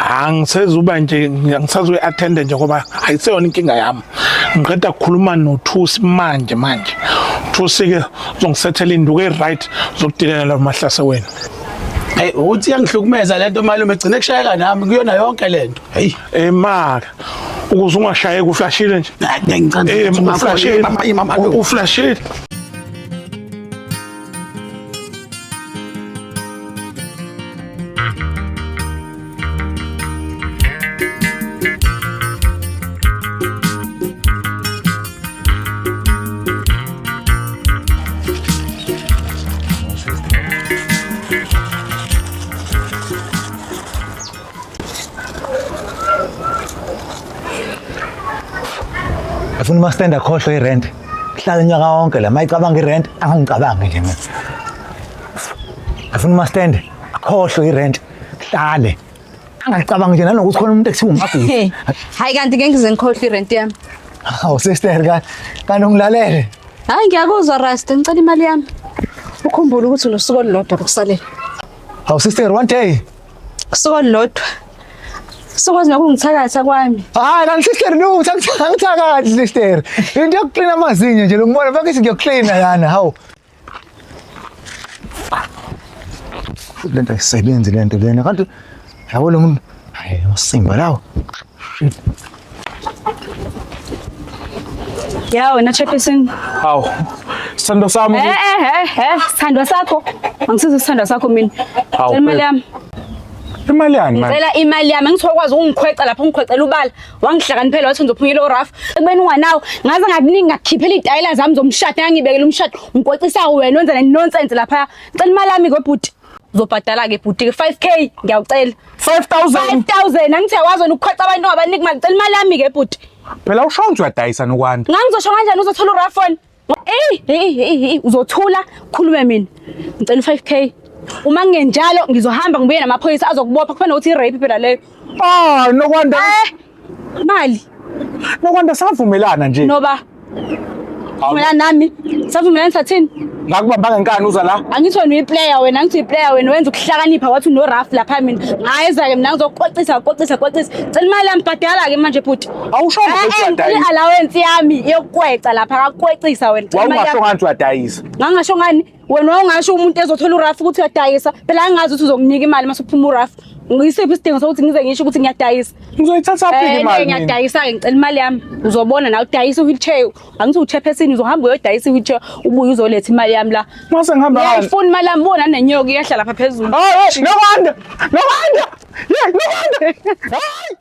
angisezuba nje angisazuyi attend nje ngoba ayiseyona inkinga yami. Ngiqeda ukukhuluma noThusi manje manje. Thusi ke uzongisethela induku e right zokudilela lo mahlase wena. Hey uthi iyangihlukumeza lento malume gcine kushayeka nami kuyona yonke lento. Hey maka ukuze ungashayeki uflashile nje. Ngicela uflashile. Uflashile. Afuna uma stand akhohlwe irent. Hlala unyaka wonke la mayicabanga irent angangicabangi nje mina. Afuna uma stand akhohlwe irent. Hlale. Angacabangi nje nanokuthi khona umuntu ekuthiwa uMabhizi. Hayi kanti ngeke ngize ngikhohlwe irent yami. Hawu sister ka kanti ungilalele. Hayi ngiyakuzwa Rasta, ngicela imali yami. Ukhumbule ukuthi unosuku olulodwa lokusalela. Hawu sister one day. Usuku olulodwa. Sokwazi nokungithakatha kwami. Hayi kanti sister lutho angithakathi sister. Into yokuklina amazinyo nje ngibona bakithi ngiyoklina lana hawu. Lento ayisebenzi lento lena kanti yabo lo muntu hayi usimba lawo. Ya wena chairperson. Hawu. Sithando sami. Sithandwa sakho. Angisize isithandwa sakho mina. Hawu, Cela imali yami. Imali yani manje? Ngicela imali yami angithokwazi ukungikhweca lapho ungikhwecela ubala. Wangihlakaniphela wathi ngizophunyela orafu. Ekubeni unganawo ngaze ngakuningi ngakukhiphela izitayela zami zomshado ngangibekela umshado. Ngikwecisa wena wenza ne nonsense lapha. Ngicela imali yami ke bhuti. Uzobhadala ke bhuti ke 5k ngiyawucela. 5000. 5000 angithi uyakwazi wena ukukhweca abantu ongabaniki imali. Ngicela imali yami ke bhuti. Phela usho nje uyadayisa nokwanda. Ngangizosho kanjani uzothola urafu wena? Ey uzothula khulume mina. Ngicela u5k. Uma ngingenjalo ngizohamba ngibuye namaphoyisa azokubopha kufana nokuthi i-rape phela leyo. Ah Nokwanda. Mali. Nokwanda savumelana nje. Noba. Vumelana nami. Savumelana sathini? Ngakubamba ngenkani uza la. Angithi wena uyiplayer wena, angithi uyiplayer wena wenza ukuhlakanipha wathi uno-rough lapha mina. Ngayeza ke mina ngizokuxoxisa, xoxisa, xoxisa. Cela imali yami bhadala ke manje bhuti. Awusho ukuthi uyadayisa. I-allowance yami yokuqweca lapha akakuqwecisa wena. Cela imali Wawungasho yami. ngathi uyadayisa. Ngangasho ngani? Wena wawungasho umuntu ezothola urafu ukuthi uyadayisa. Phela angazi ukuthi uzokunika imali mase uphuma urafu. Ngisiphi isidingo sokuthi ngize ngisho ukuthi ngiyadayisa? Ngizoyithatha phi imali mina? Ngiyadayisa ke ngicela imali yami. Uzobona nawe udayisa i-wheelchair. Angithi uchairperson uzohamba uyodayisa i-wheelchair ubuye uzoletha imali yami la. Mase ngihamba ngani? Ngiyayifuna imali yami bona nenyoka iyehla lapha phezulu. Hayi, Nokwanda. Nokwanda. Yeah, Nokwanda. Hayi.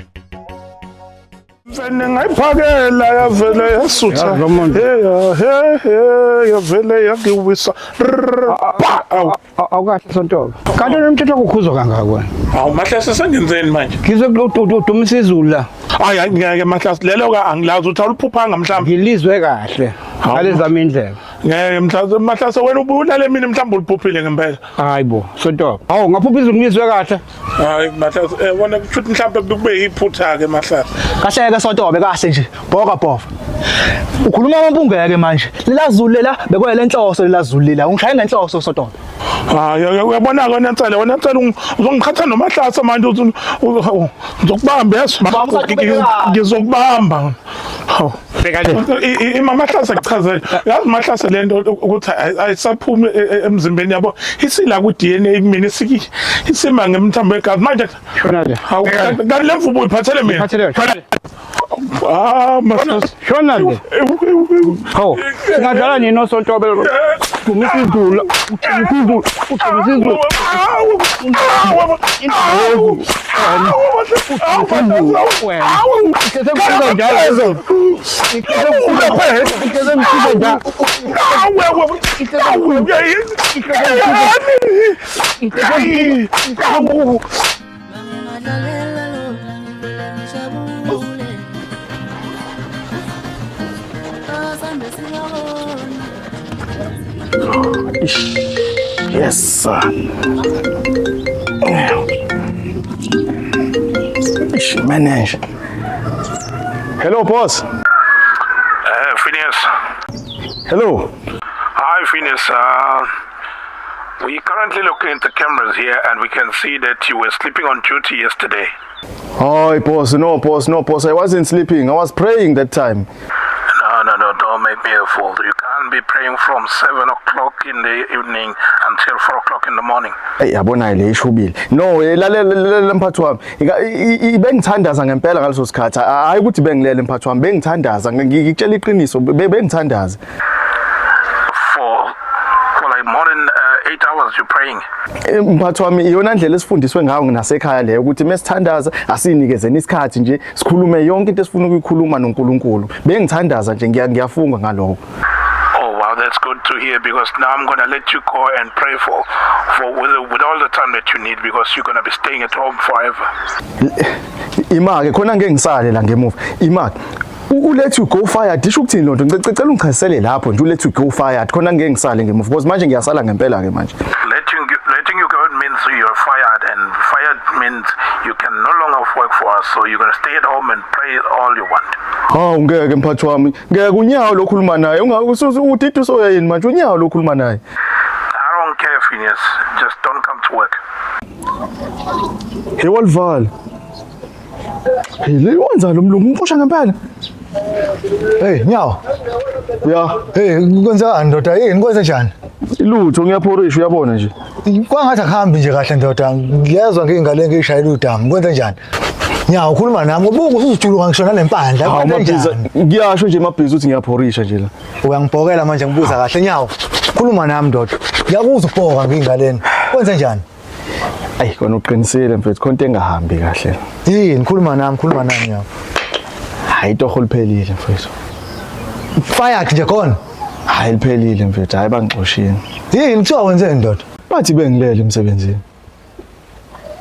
Mfene ngayiphakela yavele yasutha. Hey he he yavele yangiwisa. Pa awu. Awukahle Sontobe. Kanti unomthetho okukhuzwa kangaka wena. Awu Mahlase sengenzeni manje? Ngizwe udumisa izulu la. Hayi hayi ngeke Mahlase lelo ka angilazi ukuthi awuliphuphanga mhlawumbe. Ngilizwe kahle. Ngalezami indlela. Ngeke mhlawumbe Mahlase wena ubulale mina mhlawumbe uliphuphile ngempela. Hayi bo Sontobe. Hawu ngaphupha izulu ngizwe kahle. Hayi Mahlase eh wena kushuthi mhlawumbe kube iphutha ke Mahlase. Kahle ke Sontobe kahle nje. Bhoka bhova. Ukhuluma amampungeke manje. Lela zulu lela bekwele enhloso lela zulu lela. Ungishaye ngenhloso Sontobe. Hayi uyabona ke wena Nsele wena Nsele uzongiqhatha noMahlase manje uzokubamba yeso. Ngizokubamba. Hawu. Bheka le. Imamahlase kuchazela. Yazi Mahlase lento ukuthi ayisaphumi emzimbeni yabo. Isila ku DNA kumina isiki isima ngemthambo yegazi manje. Shona le. Hawu kanti le mvubu uyiphathele mina. Iphathele. Ah Mahlase. Shona le. Hawu singadlala nini noSontobe? Dumisa izulu. Dumisa izulu. Dumisa izulu. Yes, sir. Ish, manager. Hello, boss. Phineas. Hello. Hi, Phineas. We currently looking at the cameras here and we can see that you were sleeping on duty yesterday. Hi, boss. No, boss. No, boss. I wasn't sleeping. I was praying that time. No, no, no. Don't make me a fool. You can't be praying from 7 o'clock in the evening until 4 o'clock in the morning. Hey, yabona le ishubile. No, lalela lalela mphathi wami. Bengithandaza ngempela ngaleso sikhathi. Hayi ukuthi bengilele mphathi wami, bengithandaza. Ngikutshela iqiniso, bengithandaza. For like more than 8 hours you're praying. Mphathi wami, iyona ndlela esifundiswe ngayo nasekhaya leyo ukuthi mesithandaza asinikezeni isikhathi nje sikhulume yonke into esifuna ukuyikhuluma noNkulunkulu. Bengithandaza nje ngiyafunga ngalokho. Oh wow, that's good to hear because now I'm gonna let you go and pray for with all the time that you need because you're gonna be staying at home forever. Imake khona ngeke ngisale la ngemuva. Imake u-let you go fired isho ukuthini lonto? Ngicela ungichazisele lapho nje u-let you go fired khona ngeke ngisale ngemuva because manje ngiyasala ngempela ke manje. Letting you go means you're fired and fired means you can no longer work for us, so you're gonna stay at home and pray all you want. Hawu ngeke mphathi wami, ngeke unyawo lokhuluma naye. Udidi usoya yini manje unyawo lokhuluma naye. I don't care, Phineas. Just don't come to work. Hey walivala. Hey le wenza lo mlungu umxosha ngempela. Hey Nyawo. Ya. Hey kwenzekani ndoda yini kwenze njani? Lutho ngiyaphorisha uyabona nje. Kwangathi akuhambi nje kahle ndoda. Ngiyezwa ngingale ngishayela udamu. Kwenze njani? Nyawo ukhuluma nami ubuka usuzijuluka ngisho nalempandla. Hawu Kwenze mabhiza njani? ngiyasho nje mabhiza ukuthi ngiyaphorisha nje la. Uyangibhokela manje ngibuza kahle Nyawo. Khuluma nami ndoda. Ngiyakuzwa ubhoka ngingaleni. Kwenze njani? Ayi kona uqinisile mfethu khona into engahambi kahle. Yini khuluma nami khuluma nami Nyawo. Hayi itoho liphelile mfethu. Fired nje khona. Hayi liphelile mfethu, hayi bangixoshile. Yini kuthiwa wenzeni ndoda? Bathi bengilele emsebenzini.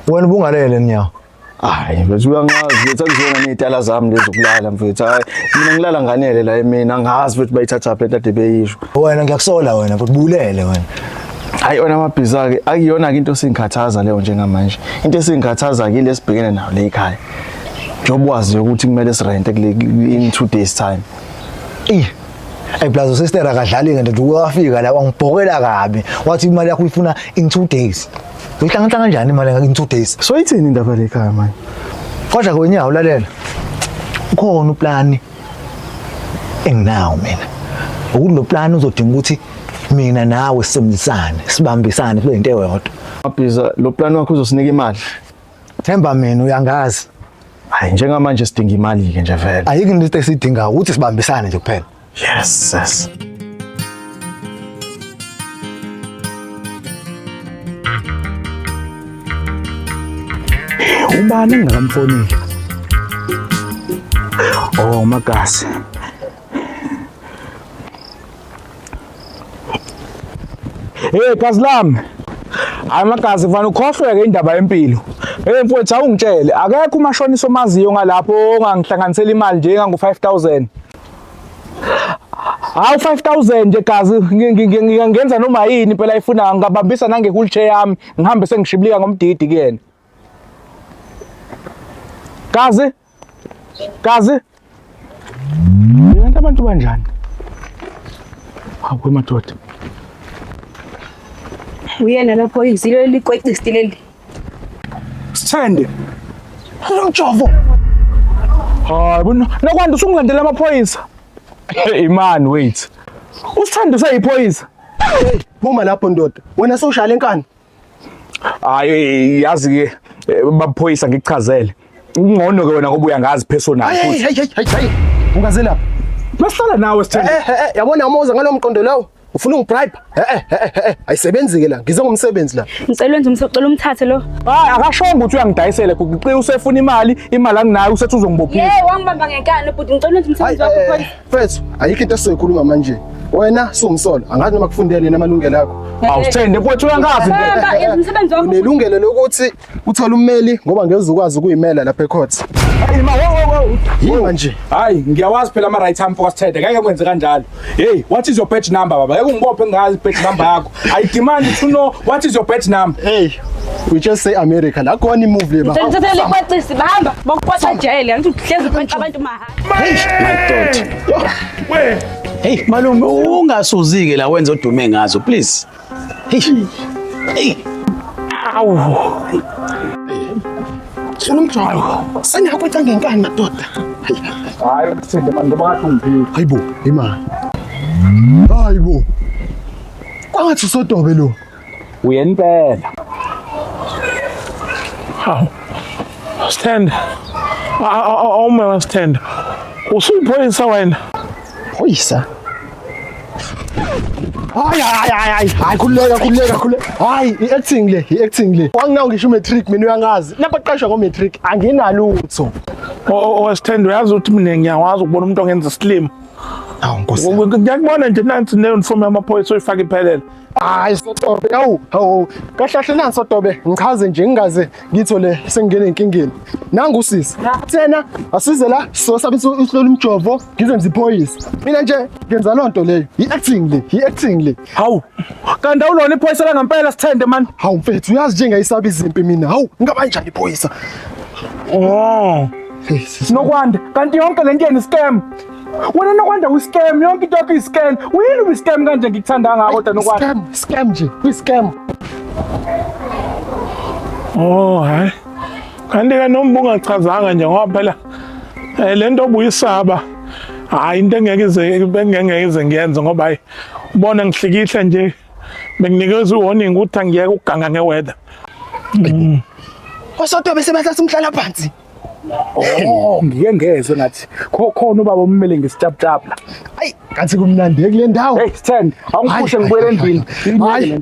Wena ubungalele Nyawo. Hayi mfethu uyangazi mfethu akuzona nezitala zami lezi zokulala mfethu. Hayi mina ngilala nganele la emini angazi mfethu bayithatha phi lento beyisho. Wena ngiyakusola wena futhi bulele wena. Hayi ona amabhiza ke akuyona ke into esingikhathaza leyo njengamanje. Into esingikhathaza ke lesibhekene nayo le ekhaya. Njengoba wazi ukuthi kumele sirente kule in 2 days time. Eh. Hey Plazo sister akadlali ke ndoda wafika la wangibhokela kabi. Wathi imali yakho uyifuna in 2 days. Uyihlanganisa kanjani imali in 2 days? So ithini indaba le ekhaya manje? Kodwa konyawo lalela. Ukhona uplani enginawo mina. Ukuthi lo plan uzodinga ukuthi mina nawe sisebenzisane, sibambisane sibe into eyodwa. Mabhiza lo plan wakho uzosinika imali. Themba mina uyangazi. Hayi njengamanje sidinga imali ke nje vele. Ayikho into esidingayo ukuthi sibambisane nje kuphela. Yes, yes. Ubani engingakamfoneli? Oh magasi. Hey gazi lami. Hayi magazi mfana ukhohlweke indaba yempilo. Hey mfowethu awungitshele akekho umashonisa omaziyo ngalapho ongangihlanganisela imali nje engango 5000. Hawu 5000 nje gazi ngingenza noma yini phela ifuna ngingabambisa nange wheelchair yami ngihambe sengishibilika ngomdidi kuyena. Gazi Gazi Kanti abantu banjani? Hawu madoda. Uyena lapho izilo likwecisti leli. Sithende. Lo mjovo. Hayi bona nokwanda usungilandela amaphoyisa. Hey man wait. Usithande useyiphoyisa. Hey, buma lapho ndoda. Wena sewushaya lenkani. Hayi yazi ke baphoyisa ngikuchazele. Ungcono ke wena ngoba uyangazi personal futhi. Hey hey hey hey. Ungaze lapha. Basihlala nawe Sithende. Eh eh yabona umoza ngalomqondo lowo. Ufuna ungibribe? Eh eh eh ayisebenzi ke la. Ngize ngomsebenzi la. Ngicela wenze umsocela umthathe lo. Hayi akashongo ukuthi uyangidayisela kuqiqa usefuna imali, imali anginayo usethi uzongibophisa. Yey wangibamba ngenkani bhuti ngicela wenze umsebenzi wakho phoyisa. Mfethu ayikho into esizoyikhuluma manje. Wena siwumsolo angazi noma kufundele namalungelo akho. Awusithende mfowethu uyangazi nje. Hamba yenza umsebenzi wakho. Unelungelo lokuthi uthole ummeli ngoba ngeke uzukwazi ukuyimela lapha ecourt. Hayi ma wo wo wo. Yini manje? Hayi ngiyawazi phela ama right arm for Sithende ngeke kwenze kanjalo. Hey what is your badge number baba? Ngeke ungibophe ngingazi badge number yakho. I demand to know what is your badge number. Hey we just say America la khona imove le Ngicela uthathe likwecisi bahamba bokukwatha jele angithi uhlezi uphatha abantu mahhala. Hey my God. We. Hey malume ungasuzike la wenza odume ngazo please. Hey. Hey. Awu. Sona mjolo. Senakweca ngenkani madoda. Hayi Sithende manje ngoba kade ungiphile. Hayibo, imali. Hayibo. Kwangathi usodobe lo. Uyena impela. Hawu. Sithende. Awume Sithende. Usuyiphoyisa wena. Phoyisa. Hayi hayi hayi hayi hayi khululeka khululeka khululeka. Hayi i-acting le i-acting le. Wanginawo ngisho umatric mina uyangazi. Lapha qashwa ngo-matric anginalutho. Owesithende uyazi ukuthi mina ngiyakwazi ukubona umuntu ongenza slim. Awu nkosi. Ngiyakubona nje nansi ne-uniform yamaphoyisa oyifaka iphelele. Hayi Sotobe, awu hawu kahle kahle nansi Sotobe, ngichaze nje ngingaze ngithole sengingena enkingeni. Nangu usisi. Thena asize la sosabisa uhlolo umjovo ngizenze iphoyisa. Mina nje ngenza lonto leyo. I-acting le, i-acting le. Hawu. Kanti awulona iphoyisa la ngempela Sithende man. Hawu mfethu uyazi nje ngayisaba izimpi mina. Hawu ngingaba njani iphoyisa? Oh. Nokwanda, kanti yonke lento yenu scam. Wena Nokwanda uyi-scam, yonke into yakho iyi-scam. Uyini uyi-scam kanje ngikuthanda ngako kodwa Nokwanda? Scam, scam nje, kwi-scam. Oh hayi. Kanti ke noma ungachazanga nje ngoba phela lento obuyisaba hayi into engeke ize bengeke ize ngiyenze ngoba hayi ubona ngihlikihle nje benginikeza uwarning ukuthi angiyeke ukuganga ngeweather. Osotobe sebathatha umhlala phansi. Oh, ngike ngezwe ngathi khona ubaba ummele ngesitshaputshaphu la. Ayi, ngathi kumnandi kule ndawo. Hey, Sithende, awungiphushe ngibuyele endlini. Hayi.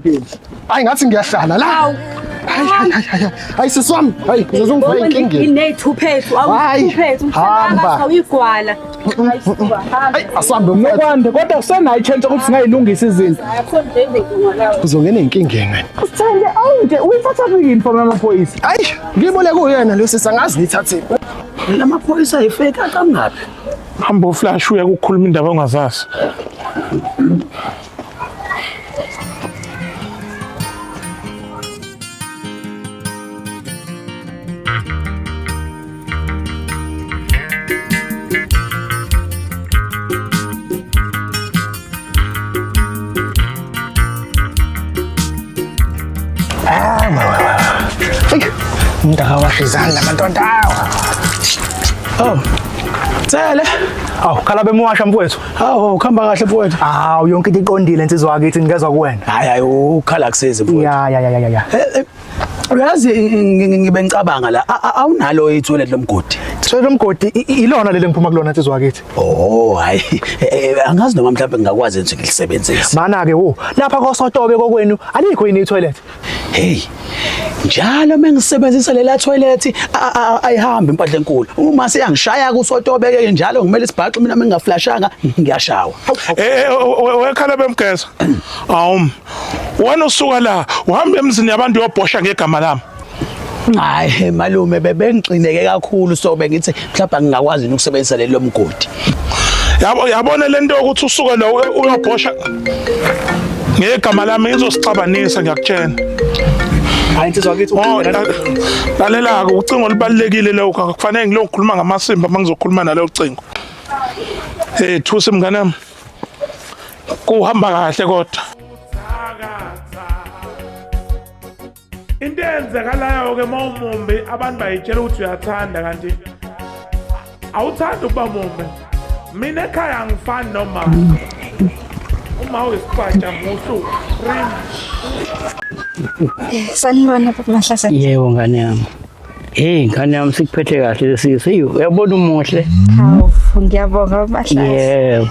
Hayi ngathi ngiyahlala la. Hayi hayi hayi. Hayi sisi wami, hayi ngizongifaka inkingeni. Inethuphethu Hayi, awuthuphethu hamba. awuyigwala. Hayi suka hamba. Hayi asambe mfethu. Nokwanda, kodwa kusenayo i-chance ukuthi singayilungisa izinto. Akho nje ngalawo. Uzongena enkingeni wena. Sithende, awunje uyithatha kuphi i-uniform yamaphoyisa? Hayi, ngibole kuyena lo sisi angazi uyithathephi. Lamaphoyisa ayifake aqhamukaphi? Hamba uflash uye ukukhuluma indaba ongazazi. Umntaka izandla madoda. Oh. Tsele. Awu khala bemuwasha mfowethu. Hawu ukhamba kahle mfowethu. Awu yonke into iqondile insizwa yakithi ngezwa kuwena. Hayi hayi ukhala kusizi mfowethu. Ya ya ya ya ya. Uyazi ngibe ngicabanga la awunalo ithoilet lomgodi. Ithoilet lomgodi ilona leli ngiphuma kulona insizwa yakithi. Oh hayi angazi noma mhlawumbe ngingakwazi nje ngilisebenzise. Mana ke wo lapha koSotobe kokwenu alikho yini ithoilet? Hey, njalo mengisebenzisa lela toilet ayihambi impahla enkulu. Uma seyangishaya kuSotobe njalo ngimele isibhaxu mina mengingaflashanga ngiyashawa. Eh, wekhala bemgeza. Awum. Wena usuka la uhamba emzini yabantu uyobhosha ngegama lami. Hayi malume, bebengixineke kakhulu, so bengithi mhlawumbe ngingakwazi ukusebenzisa leli lomgodi. Yabo, yabona lento yokuthi usuke la uyobhosha ngegama lami izosixabanisa, ngiyakutshela. Hayi insizwa kithi. Oh, lalela-ke, ucingo olubalulekile lokho, akufanele ngilo ngikhuluma ngamasimba uma ngizokhuluma nalo cingo. Hey Thusi mngane wami, kuhamba kahle kodwa. Into eyenzekalayo-ke uma umumbi, abantu bayitshela ukuthi uyathanda kanti awuthandi ukuba mumbi. Mina ekhaya angifani noma uma uyisipatsha muhlu rim. Sanibona baba Mahlase. Yebo ngane yami. Hey ngane yami, sikuphethe kahle lesisi. Hey, uyabona umuhle. Hawu, ngiyabonga baba Mahlase. Yebo.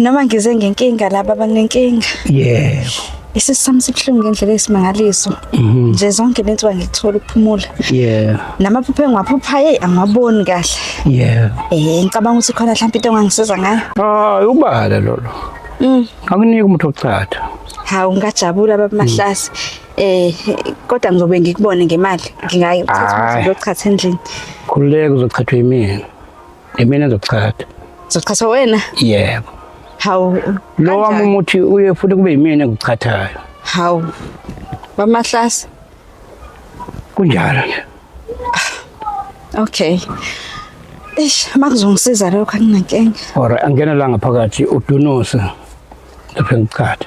Noma ngize ngenkinga la baba, nginenkinga. Yebo. Isisu sami sibuhlungu ngendlela eyisimangaliso. Nje zonke lensuku angikuthola ukuphumula. Yebo. Namaphupho engiwaphupha hey angiwaboni kahle. Yebo. Ngicabanga ukuthi khona mhlawumbe into ongangisiza ngayo. Hayi, ubala lolo. Akunika umuntu ochatha. Hawu, ngajabula baba Mahlase. Kodwa ngizobe ngikubone ngemali. Ngingayithatha Hhayi. ukuthi ngiyochatha endlini. Khululeka, uzochathwa yimina. Yimina ezochatha. Uzochatha wena? Yebo. Hawu. Lo wami Kanjani? umuthi uye futhi kube yimina engikuchathayo. Hawu. Baba Mahlase. Kunjalo nje. Okay. Eish, makuzongisiza lokho anginankinga. Alright, angena la ngaphakathi udunuse. Lapho ngichatha.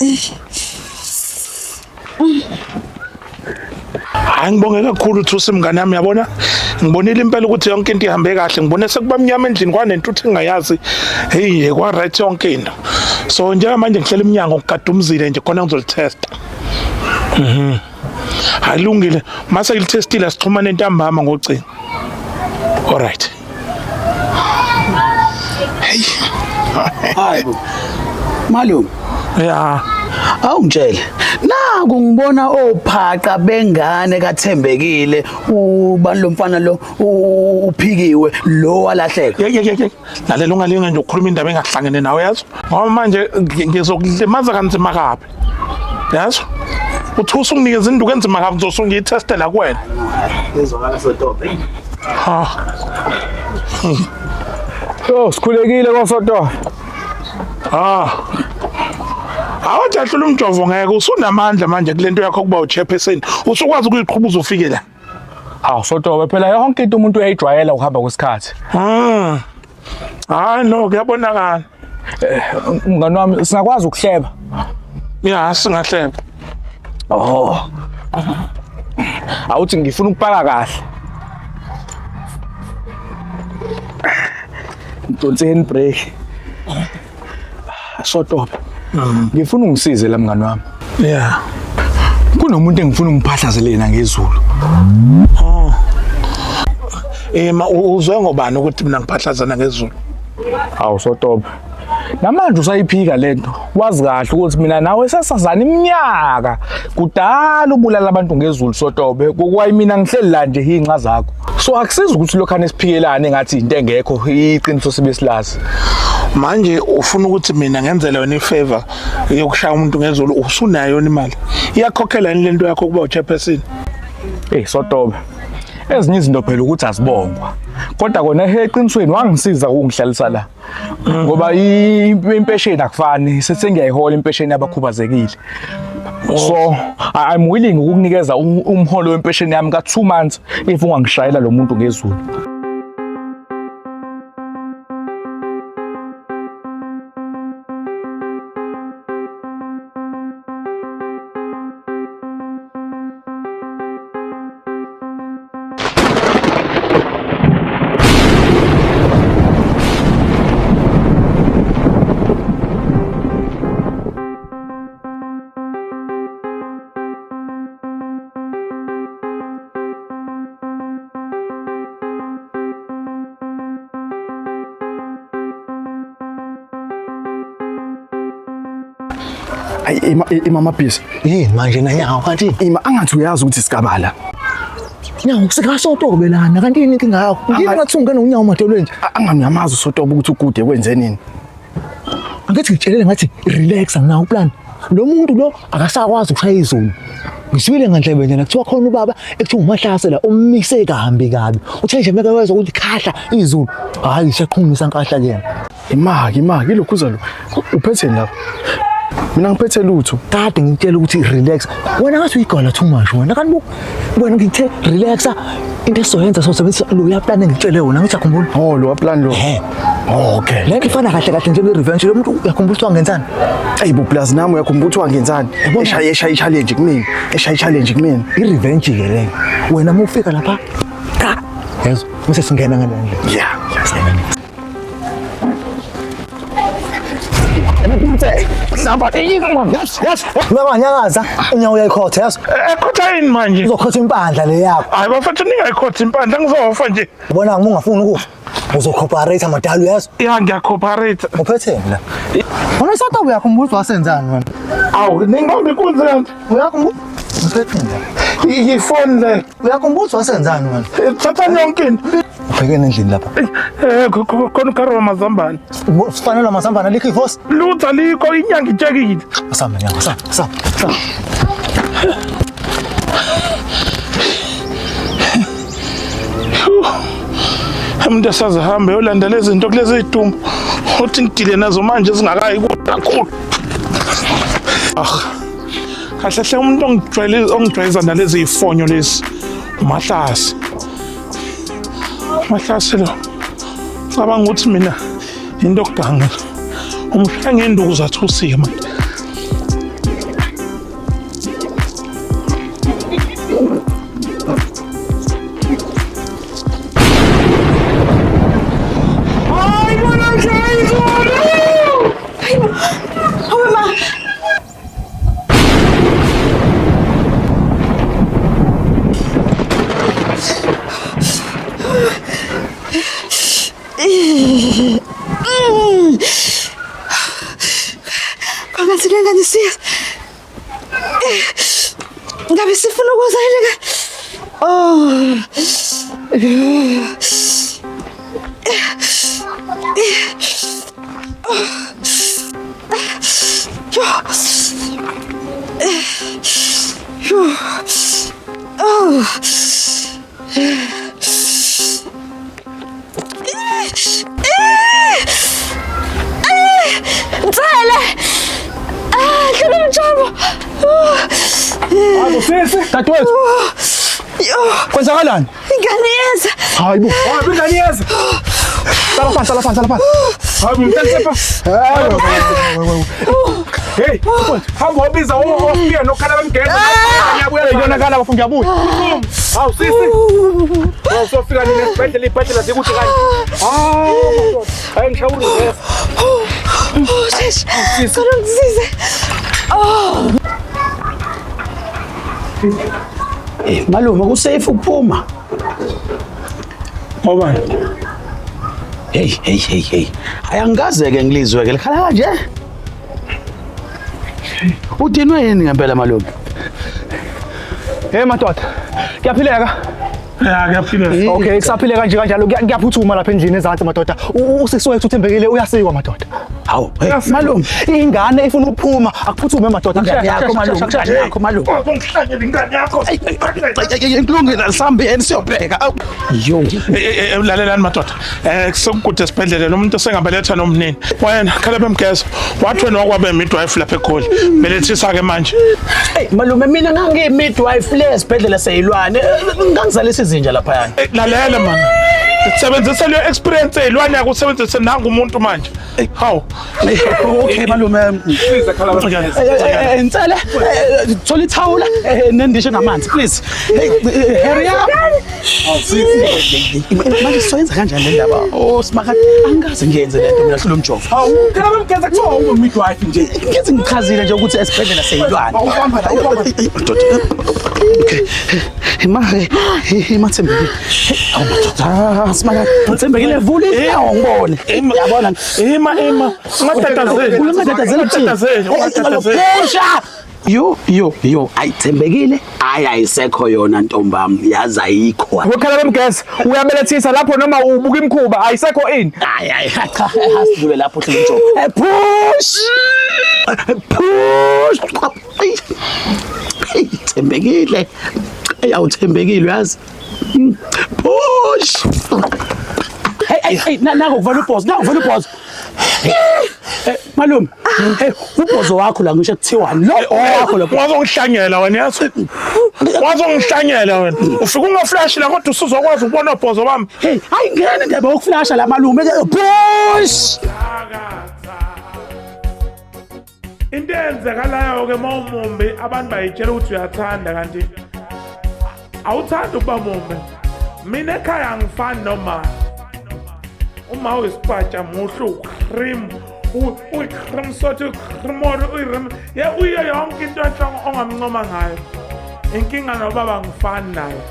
Eish. Hayi, ngibonge kakhulu Thusi mngane yami, yabona ngibonile impela ukuthi yonke into ihambe kahle. Ngibone sekuba mnyama endlini kwanentuthu engingayazi. Hey, kwa right yonke into. So njengamanje ngihlela iminyango, ngigada umzile nje khona ngizolitesta. Hayi lungile, mase ngilithestile sixhumane ntambama ngocingo. All right. Hey. Hayi bo. Malume. Ya. Awungitshele. Naku ngibona ophaqa bengane kaThembekile, ubani lo mfana lo uphikiwe lo walahleka. Ye ye ye ye. Lalela, ungalinge nje ukukhuluma indaba engahlangene nawe, yazi. Ngoba manje ngizokulimaza kanzima kabi. Yazi? Uthusa unginikeza induku enzima kabi, ngizosuke ngiyithestela kuwena. Ngizwakala sotobe. Ha. Yo, sikhulekile koSoto. Ah. Awujahlula umjovo, ngeke usunamandla manje kulento yakho kuba uchairperson. Usukwazi ukuyiqhuba uzofike la. Hawu Sotobe, phela yonke into umuntu uyayijwayela ukuhamba kwesikhathi. Ah. Hayi no, kuyabonakala. Mngani wami, singakwazi ukuhleba. Ya, singahleba. Oh. Awuthi ngifuna ukupaka kahle. Ngidonse handbrake. Sotobe. Ngifuna ungisize la mngani wami. Yeah. Kunomuntu engifuna ungiphahlazele yena ngezulu. Oh. Ma uzwe ngobani ukuthi mina ngiphahlazana ngezulu? Hawu Sotobe. Namanje usayiphika lento. Wazi kahle ukuthi mina nawe sasazana iminyaka. Kudala ubulala abantu ngezulu Sotobe. Kokwayi mina ngihleli la nje inxa zakho. So akusizi ukuthi lokhane siphikelane ngathi into engekho, iqiniso sibe silazi. Manje ufuna ukuthi mina ngenzele wena ifavor yokushaya umuntu ngezulu, usunayo yona imali? Iyakhokhela yini lento yakho kuba uchairperson? Hey Sotobe. Ezinye izinto phela ukuthi azibongwa. Kodwa kona eqinisweni wangisiza ukungihlalisa la. Ngoba impesheni akufani, sengiyayihola impesheni yabakhubazekile. So I'm willing ukukunikeza umholo wempesheni yami ka 2 months if ungangishayela lo muntu ngezulu. Ayi ima ima mabhizi. Yini manje nanyawo kanti? Ima angathi uyazi ukuthi sigabala. Nyawo sikasotobe lana kanti yini inkinga yakho? Yini ngathi ungena unyawo madolweni nje? Angani uyamazi usotobe ukuthi ukude kwenze nini? Angithi ngitshelele ngathi relax anginawo plan. Lo muntu lo akasakwazi ukushaya izulu. Ngiswile ngandlebe nje kuthiwa khona ubaba ekuthiwa uMahlase la ummise kambi kabi. Uthe nje meke wezwa ukuthi khahla izulu. Hayi siyaqhumisa nkahla kuyena. Imaki imaki ilokhuza lo. Uphetheni lapha? Mina ngiphethe lutho. Kade ngitshela ukuthi relax. Wena ngathi uyigala too much wena. Kanti wena ngithe relaxa into esizoyenza sosebenzisa lo plan engitshele wona ngithi akhumbula. Oh lo plan lo. Ehhe. Oh, okay. Le nto ifana kahle kahle nje ne-revenge lo muntu uyakhumbula ukuthi wangenzani? Ey bo plus nami uyakhumbula ukuthi wangenzani? Eshaya eshaya challenge kumina. Eshaya challenge kumina. I-revenge ke leyo. Wena uma ufika lapha cha yezwa bese singena ngale ndlela. Yeah. Uyabanyakaza unyawo uyayikhotha yazi. Ekhotha yini manje? Uzokhotha impandla le yakho. Hayi bafethu ningayikhotha impandla ngizofa nje. Ubona uma ungafuni ukufa uzocooperate madala uyazi. Ya ngiyacooperate. Uphetheni la? Wena sotobe uyakhumbula ukuthi wasenzani wena? Awu ningibambe inkunzi kanti. Uyakhumbula? Uphetheni la? Ifoni le. Uyakhumbula ukuthi wasenzani wena? Thatha yonke into. Ubhekene endlini lapha. Eh khona ukharo wamazambane. Sifanele amazambane alikho ivosi. Lutho alikho inyanga itshekile. Asamba nyanga, asamba, asamba, asamba. Umuntu asazihambe yolandela izinto kulezi zidumbu uthi ngidile nazo manje zingakayi kude kakhulu. Ah. Kahle hle umuntu ongijwayele ongijwayeza nalezi ifonyo lezi uMahlase. Mahlase lo. Cabanga ukuthi mina into yokuganga. Umshaya ngenduku zathusike manje. Hawe ma. Kwangathi le ngane siya. Ngabe sifuna ukuza yini ka? Oh. Oh. Ntsele! Ah, hlola umjabo. Hayi sisi, dadewethu. Kwenzakalani? Ingane yeza. Hayi bo. Hayi ingane yeza. Sala phansi, sala phansi, sala phansi. Hayi mntansepa. Hey, hamba wabiza ofika nokhala bamgeza. Ngiyabuya ngiyonakala bafo ngiyabuya. Hawu sisi. Hawu sofika nini esibhedlela ibhedlela zikuthi kanje. Hawu. Hayi ngishawula uvesa. Oh, sheshe. Cela ungisize. Oh. Malume kusafe ukuphuma. Ngobani? Hey hey hey hey. Ayangikaze ke ngilizwe ke likhala kanje. Udinwe yini ngempela malume? Hey madoda. Kuyaphileka. Ya kuyaphileka. Okay, kusaphileka nje kanjalo kuyaphuthuma lapha endlini ezansi madoda. Usisi wethu uthembekile uyasikwa madoda. Hawu, hey malume. Ingane ifuna ukuphuma, akuphuthume madoda. Ingane yakho malume, ingane yakho malume. Ungihlanyela ingane yakho. Kulungile asihambeni siyobheka. Yo. Lalelani madoda. Sekukude esibhedlela lo muntu osengabeletha nomnini. Wena khala bemgeza. Wathi wena wakwabe midwife lapha eGoli. Belethisa ke manje. Hey malume mina ngangiyi midwife le esibhedlela seyilwane. Ngangizalisa izinja lapha. Lalela man. Sebenzisa leyo experience eyilwane yakho usebenzise nangu umuntu manje. Hawu. Okay malume. Nsele thola ithawula nendishe namanzi please. Hey hurry up. Manje sizoyenza kanjani le ndaba? Oh simakade angikaze ngiyenze lento mina hlula umjovo. Hawu, khala bemgeza kuthiwa uwu midwife nje. Ngithi ngichazile nje ukuthi esibhedlela seyilwane. Awubamba la, awubamba. Okay. Ima ima Thembekile. Awu madoda, simaka. Thembekile vula inyawo ngibone. Yabona. Ima ima. Ungatatazeli. Ungatatazeli. Ungatatazeli. Ungatatazeli. Phusha. Yo yo yo, ayithembekile. Hayi ayisekho yona ntombami, yazi ayikho. Wekhala bemgesi uyabelethisa lapho noma ubuka imikhuba ayisekho ini. Hayi hayi cha, asidlule lapho hlele njobo. Push. Push. Hey, Thembekile. Hey, awuthembekile uyazi. Push. Hey hey hey, nako kuvala ubhozo, nako kuvala ubhozo. Malume, hey ubhozo wakho la ngisho kuthiwa lo owakho lo. Wazongihlanyela wena yazi. Wazongihlanyela wena. Ufika ungaflash la kodwa usuzokwazi ukubona ubhozo bami. Hey, ayingene indaba yokuflasha la malume. Push. Into eyenzekalayo ke uma umumbi abantu bayitshela ukuthi uyathanda kanti awuthandi ukuba mumbi. Mina ekhaya angifani noma uma uyisipatsha muhle ucream uyi-cream sothi uyi-creamori uyi-rim ye uyiyo yonke into enhle ongamncoma ngayo. Inkinga nobaba angifani naye.